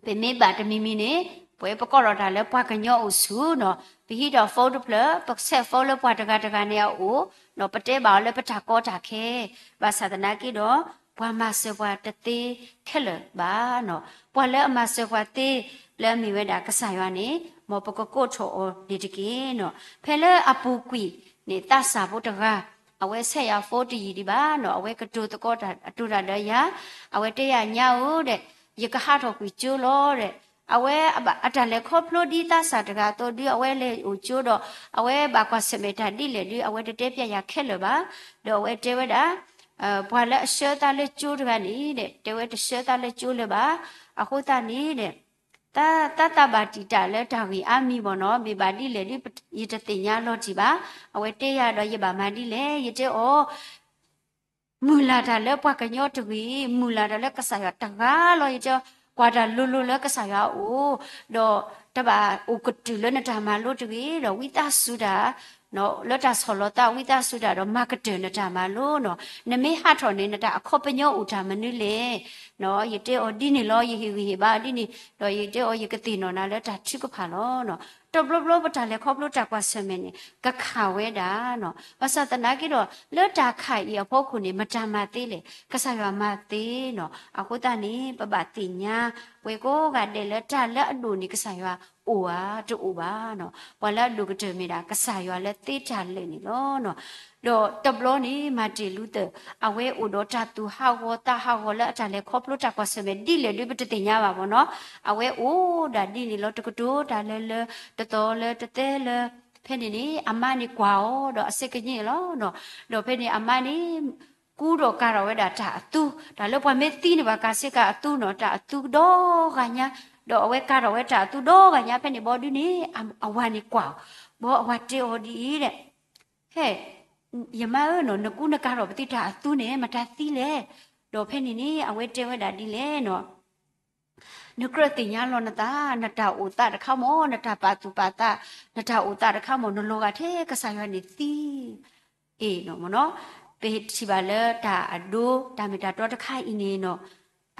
ပမ့ၢ်ဘၣ်တမံၤမံၤန့ၣ် ပဝဲပကိးထီၣ်တၢ်လၢပှၤကညီအိၣ်ဆူၣ်နီၤ, ပဟံးထီၣ် phone တဖျၢၣ် ပဆဲး phone လၢပှၤတဂၤတဂၤန့ၣ်အအိၣ်နီၤ, ပတဲဘၣ်အီၤလၢပတၢ်ကီတၢ်ခဲ, ဘၣ်ဆၣ်သနာ်က့ဒီး ပှၤမၤစၢၤပှၤတသ့ခဲလၢာ်ဘၣ်နီၤ. ပှၤလၢအမၤစၢၤပှၤသ့လၢအမ့ၢ်ဝဲဒၣ်ကစၢ်ယွၤန့ၣ် မ်ပကကိးထီၣ်အီၤန့ၣ်တက့ၢ်နီၤ. ဖဲလၢအပူၤကွံာ်န့ၣ် သးစၢ်ဖိတဂၤ အဝဲဆဲးယၤ phone တယံာ်ဒံးဘၣ်နီၤ, အဝဲကတိၤသကိးတၢ်အတိၤတၢ်ဒီးယၤ, အဝဲတဲယၤညါဧၢဒီး ယကဟးထီၣ်ကွံာ်ကၠိလီၤဒီး အဝဲအတၢ်လဲၤခီဖျိဒ်သးစၢ်တဂၤအသိးဒု အဝဲလဲၤအိၣ်ကၠိဒီး အဝဲဘၣ်ကွၢ်ဆၢၣ်မဲာ်တၢ်ဒ်လဲၣ်ဒု အဝဲတတဲပျဲယၤခဲလၢာ်ဘၣ်. ဒီးအဝဲတဲဝဲဒၣ် ပှၤလၢအဆှၢသးလၢကၠိတဂၤန့ၣ်ဒီး တဲဝဲတဆှၢသးလၢကၠိလၢၤဘၣ်. အဃိသတးန့ၣ်ဒီး သးသးဘၣ်တံာ်တာ်လၢတၢ်ဂ့ၢ်အါမံၤဘၣ်နီၤ, မ့ၢ်ဘၣ်ဒ်လဲၣ်ဒု ယတသ့ၣ်ညါလီၤတံၢ်ဘၣ်. အဝဲတဲယၤဒီးယဘၣ်မၤဒ်လဲၣ်, ယတဲအီၤ မုၢ်လၢ်တၢ်လၢပှၤကညီတဂ့ၤ, မုၢ်လၢ်တၢ်လၢကစၢ်ယွၤတဂၤလီၤ. ယတဲအီၤ ကွၢ်တၢ်လိၤလိၤလၢကစၢ်ယွၤအအိၣ်, ဒီးတဘၣ်အိၣ်ကတုာ်လၢနတၢ်မၤလိတဂ့ၤ, ဒီးဝံသးစူၤတၢ် လၢတၢ်ဆီၣ်လီၤသး ဝံသးစူၤတၢ်ဒီး မၤကတၢၢ်နတၢ်မၤလိနီၤ. နမ့ၢ်ဟးထီၣ်န့ၣ် နတၢ်အခီပညီအိၣ်တၢ်မနုၤလဲၣ်. ယတဲအီၤဒ်န့ၣ်လီၤ, ယဟ့ၣ်ဂံၢ်ဟ့ၣ်ဘါအီၤဒ်န့ၣ်, ဒီးယတဲအီၤ ယကသ့ၣ်နီၣ်နၤလၢတၢ်ထုကဖၣ်လီၤ. တဘျီဘျီပတၢ်လဲၤခီဖျိတၢ်ကွၢ်ဆၢၣ်မဲာ်န့ၣ် ကခးဝဲဒၣ်နီၤ. ဘၣ်ဆၣ်သနာ်က့ဒီး လၢတၢ်ခးအံၤအဖီခိၣ်န့ၣ် မတၤမၤသ့လဲၣ်, ကစၢ်ယွၤမၤသ့နီၤ. အဃိသတးန့ၣ် ပဘၣ်သ့ၣ်ညါ ပှၤကိးဂၤဒဲးလၢတၢ်လၢအဒိၣ်န့ၣ် ကစၢ်ယွၤအိၣ်ဧါ, တအိၣ်ဘၣ်နီၤ. ပှၤလၢအဒိၣ်ကတၢၢ်မ့ၢ်ဒၣ် ကစၢ်ယွၤလၢသ့တၢ်လၢာ်န့ၣ်လီၤ. ဒီးတဘျီန့ၣ် မၤတ့ၢ်လူသၢၣ် အဝဲအိၣ်ဒီးတၢ်သူၣ်ဟးဂီၤသးဟးဂီၤလၢအတၢ်လဲၤခီဖျိတၢ်ကွၢ်ဆၢၣ်မဲာ်ဒ်လဲၣ်ဒု ပတသ့ၣ်ညါဘၣ်မ့ၢ်နီၤ. အဝဲအိၣ်ဒၣ်ဒ်န့ၣ်လီၤ, တကတိၤတၢ်လၢလၢ တသီလၢတသဲလၢ ဖဲန့ၣ်န့ၣ် အမါန့ၣ်ကွၢ်အီၤဒီးအစ့ၢ်ကညိၣ်လီၤ. ဒီးဖဲန့ၣ်အမါန့ၣ် ကူဒီးကၤထီၣ်ဝဲဒၣ်တၢ်အသူ, တၢ်လၢပှၤမ့ၢ်သံန့ၣ် ပှၤကၤစ့ၢ်ကီးအသူနီၤ, တၢ်အသူဒီဂၤညါ, ဒီးအဝဲကၤထီၣ်ဝဲတၢ်အသူဒီဂၤညါ ဖဲန့ၣ်ဘီဒုန့ၣ် အဝၤန့ၣ်ကွၢ်အီၤ, ဘီအဝၤတဲအီၤဒ်အံၤဒီး ဟဲ, ယမါဧၢနီၤ, နကူနကၤထီၣ်ပသံတၢ်အသူန့ၣ် မတၤသံလဲၣ်. ဒီးဖဲန့ၣ်န့ၣ် အဝဲတဲဝဲဒၣ်ဒ်လဲၣ်နီၤ, နကြၢးသ့ၣ်ညါလီၤနသး, နတၢ်အိၣ်သးတခါမ့ၢ်, နတၢ်ပာ်သူၣ်ပာ်သး, နတၢ်အိၣ်သးတခါမ့ၢ် နလီၤဂာ်ထဲကစၢ်ယွၤန့ၣ်သံ အ့ၣ်နီၤမ့ၢ်နီၤ. ပထံၣ်ဘၣ်လၢတၢ်အဒိ တၢ်မ့ၢ်တၢ်တီတခါအံၤန့ၣ်နီၤ,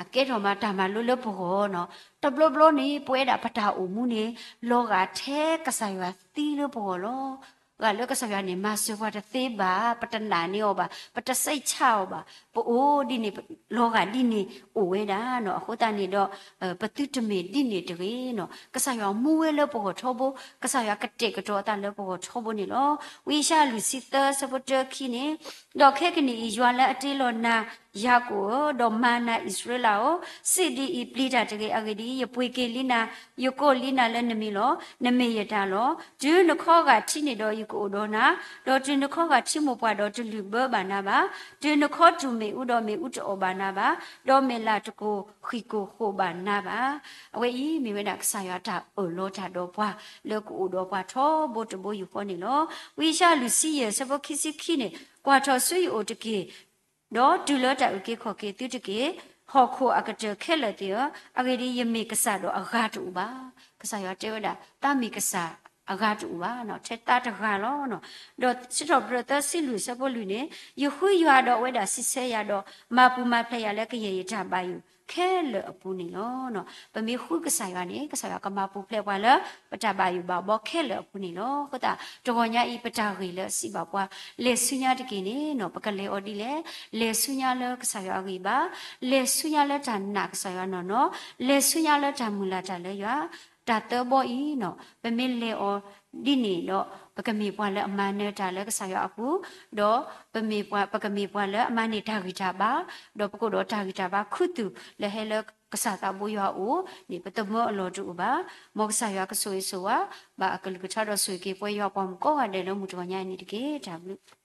အကဲထီၣ်မးတၢ်မၤလိလၢပဂီၢ်နီၤ. တဘျီဘျီန့ၣ် ပဝဲဒၣ်ပတၢ်အိၣ်မူန့ၣ် လီၤဂာ်ထဲကစၢ်ယွၤသံလၢပဂီၢ်လီၤ. ဂၤလၢကစၢ်ယွၤန့ၣ် မၤစၢၤပှၤတသ့ဘၣ်, ပတနာ်န့ၢ်အီၤဘၣ်, ပတစံးဆၢအီၤဘၣ်, ပအိၣ်ဒ်န့ၣ် လီၤဂာ်ဒ်န့ၣ်အိၣ်ဝဲဒၣ်နီၤ. အဃိသတးန့ၣ်ဒီး ပသုတမ့ၢ်ဒ်န့ၣ်တဂ့ၤနီၤ. ကစၢ်ယွၤမူဝဲလၢပဂီၢ်ထီဘိ, ကစၢ်ယွၤကတဲာ်ကတီၤအသးလၢပဂီၢ်ထီဘိန့ၣ်လီၤ. ဝံယၡါယၤလွံၢ်ဆံသၢ ဆၢဖိတၢခံန့ၣ်, ဒီးခဲကနံၣ်အံၤ ယွၤလၢအတ့လီၤနၤ ယၤကိာ်ဧၢ, ဒီးမၤနၤအံၣ်စရ့လးဧၢ, စံးဒ်အံၤ, ပျံၤတၢ်တဂ့ၤ. အဂ့ၢ်ဒ်အံၤ, ယပှ့ၤက့ၤလံနၤ, ယကိးလံနၤလၢနမံၤလီၤ. နမ့ၢ်ယတၢ်လီၤ. တုၤနခီဂာ်ထံးန့ၣ်ဒီး ယကအိၣ်ဒီးနၤ, ဒီးတုၤနခီဂာ်ထံးမိၢ်ပှၢ်ဒီး တလုၢ်ဘၢဘၣ်နၤဘၣ်. တုၤနခီတူၢ်မ့ၣ်အူဒီး မ့ၣ်အူတအီၣ်ဘၣ်နၤဘၣ်, ဒီးမဲာ်လၤတကိၤဃံၣ်ကိၤဃိးဘၣ်နၤဘၣ်. အဝဲအံၤမ့ၢ်ဝဲဒၣ်ကစၢ်ယွၤတၢ်အၢၣ်လီၤတၢ်ဒီးပှၤ လၢကအိၣ်ဒီးပှၤထီဘိတဘိယူၢ်ဃီန့ၣ်လီၤ. ဝံယၡါယၤလွံၢ်ဆံယဲၢ် ဆၢဖိခံဆံခံန့ၣ်, ကွၢ်ထီၣ်ဆူယအိၣ်တက့ၢ်, ဒီးတုၤလၢတၢ်အုၣ်က့ၤခီၣ်က့ၤသုတက့ၢ်, ဟီၣ်ခိၣ်အကတၢၢ်ခဲလၢာ်သ့ၣ်ဧၢ, အဂ့ၢ်ဒ်အံၤ, ယမ့ၢ်ကစၢ်ဒီးအဂၤတအိၣ်ဘၣ်. ကစၢ်ယွၤတဲဝဲဒၣ် သးမ့ၢ်ကစၢ်အဂၤတအိၣ်ဘၣ်, ထဲသးတဂၤလီၤ. ဒီးစံးထီၣ်ပတြၢၤသၢဆံလွံၢ် ဆၢဖိလွံၢ်န့ၣ်, ယဃုယွၤဒီးအဝဲဒၣ်စံးဆၢယၤဒီး မၤပူၤမၤဖျဲးယၤလၢကယဲၢ်ယတၢ်ဘၣ်ယိၣ်ခဲလၢာ်အပူၤန့ၣ်လီၤ. ပမ့ၢ်ဃုကစၢ်ယွၤန့ၣ် ကစၢ်ယွၤကမၤပူၤဖျဲးပှၤလၢ ပတၢ်ဘၣ်ယိၣ်ဘၣ်ဘီခဲလၢာ်အပူၤန့ၣ်လီၤ. အဃိသတး တဂီၤညါအံၤ ပတၢ်ဂ့ၢ်လၢအစံးဘၣ်ပှၤ လဲၤဆူညါတက့ၢ်န့ၣ်နီၤ, ပကလဲၤအီၤဒ်လဲၣ်. လဲၤဆူညါလၢကစၢ်ယွၤအဂံၢ်ဘါ, လဲၤဆူညါလၢတၢ်နာ်ကစၢ်ယွၤနီၢ်နီၢ်, လဲၤဆူညါလၢတၢ်မုၢ်လၢ်တၢ်လၢယွၤ, တၢ်သၢဘီအံၤနီၤ, ပမ့ၢ်လဲၤအီၤဒ်န့ၣ်ဒီး ပကမ့ၢ်ပှၤလၢအမၤနၢၤတၢ်လၢကစၢ်ယွၤအပူၤ, ဒီးပမ့ၢ်ပှၤ, ပကမ့ၢ်ပှၤလၢအမၤန့ၢ်တၢ်ဂံၢ်တၢ်ဘါ, ဒီးပကအိၣ်ဒီးတၢ်ဂံၢ်တၢ်ဘါခူသူၣ်လၢဟဲလၢကစၢ်သးဘိယွၤအအိၣ်န့ၣ် ပသမၢအလီၢ်တအိၣ်ဘၣ်. မ်ကစၢ်ယွၤကဆိၣ်ဂ့ၤဆိၣ်ဝါ ဘၣ်အကလုၢ်ကထါဒီးဆိၣ်ဂ့ၤက့ၤပှၤယွၤပှၤမုၣ်ကိးဂၤဒဲးလၢမုၢ်တဂီၤညါအံၤန့ၣ်တက့ၢ်. တၢ်ဘျုး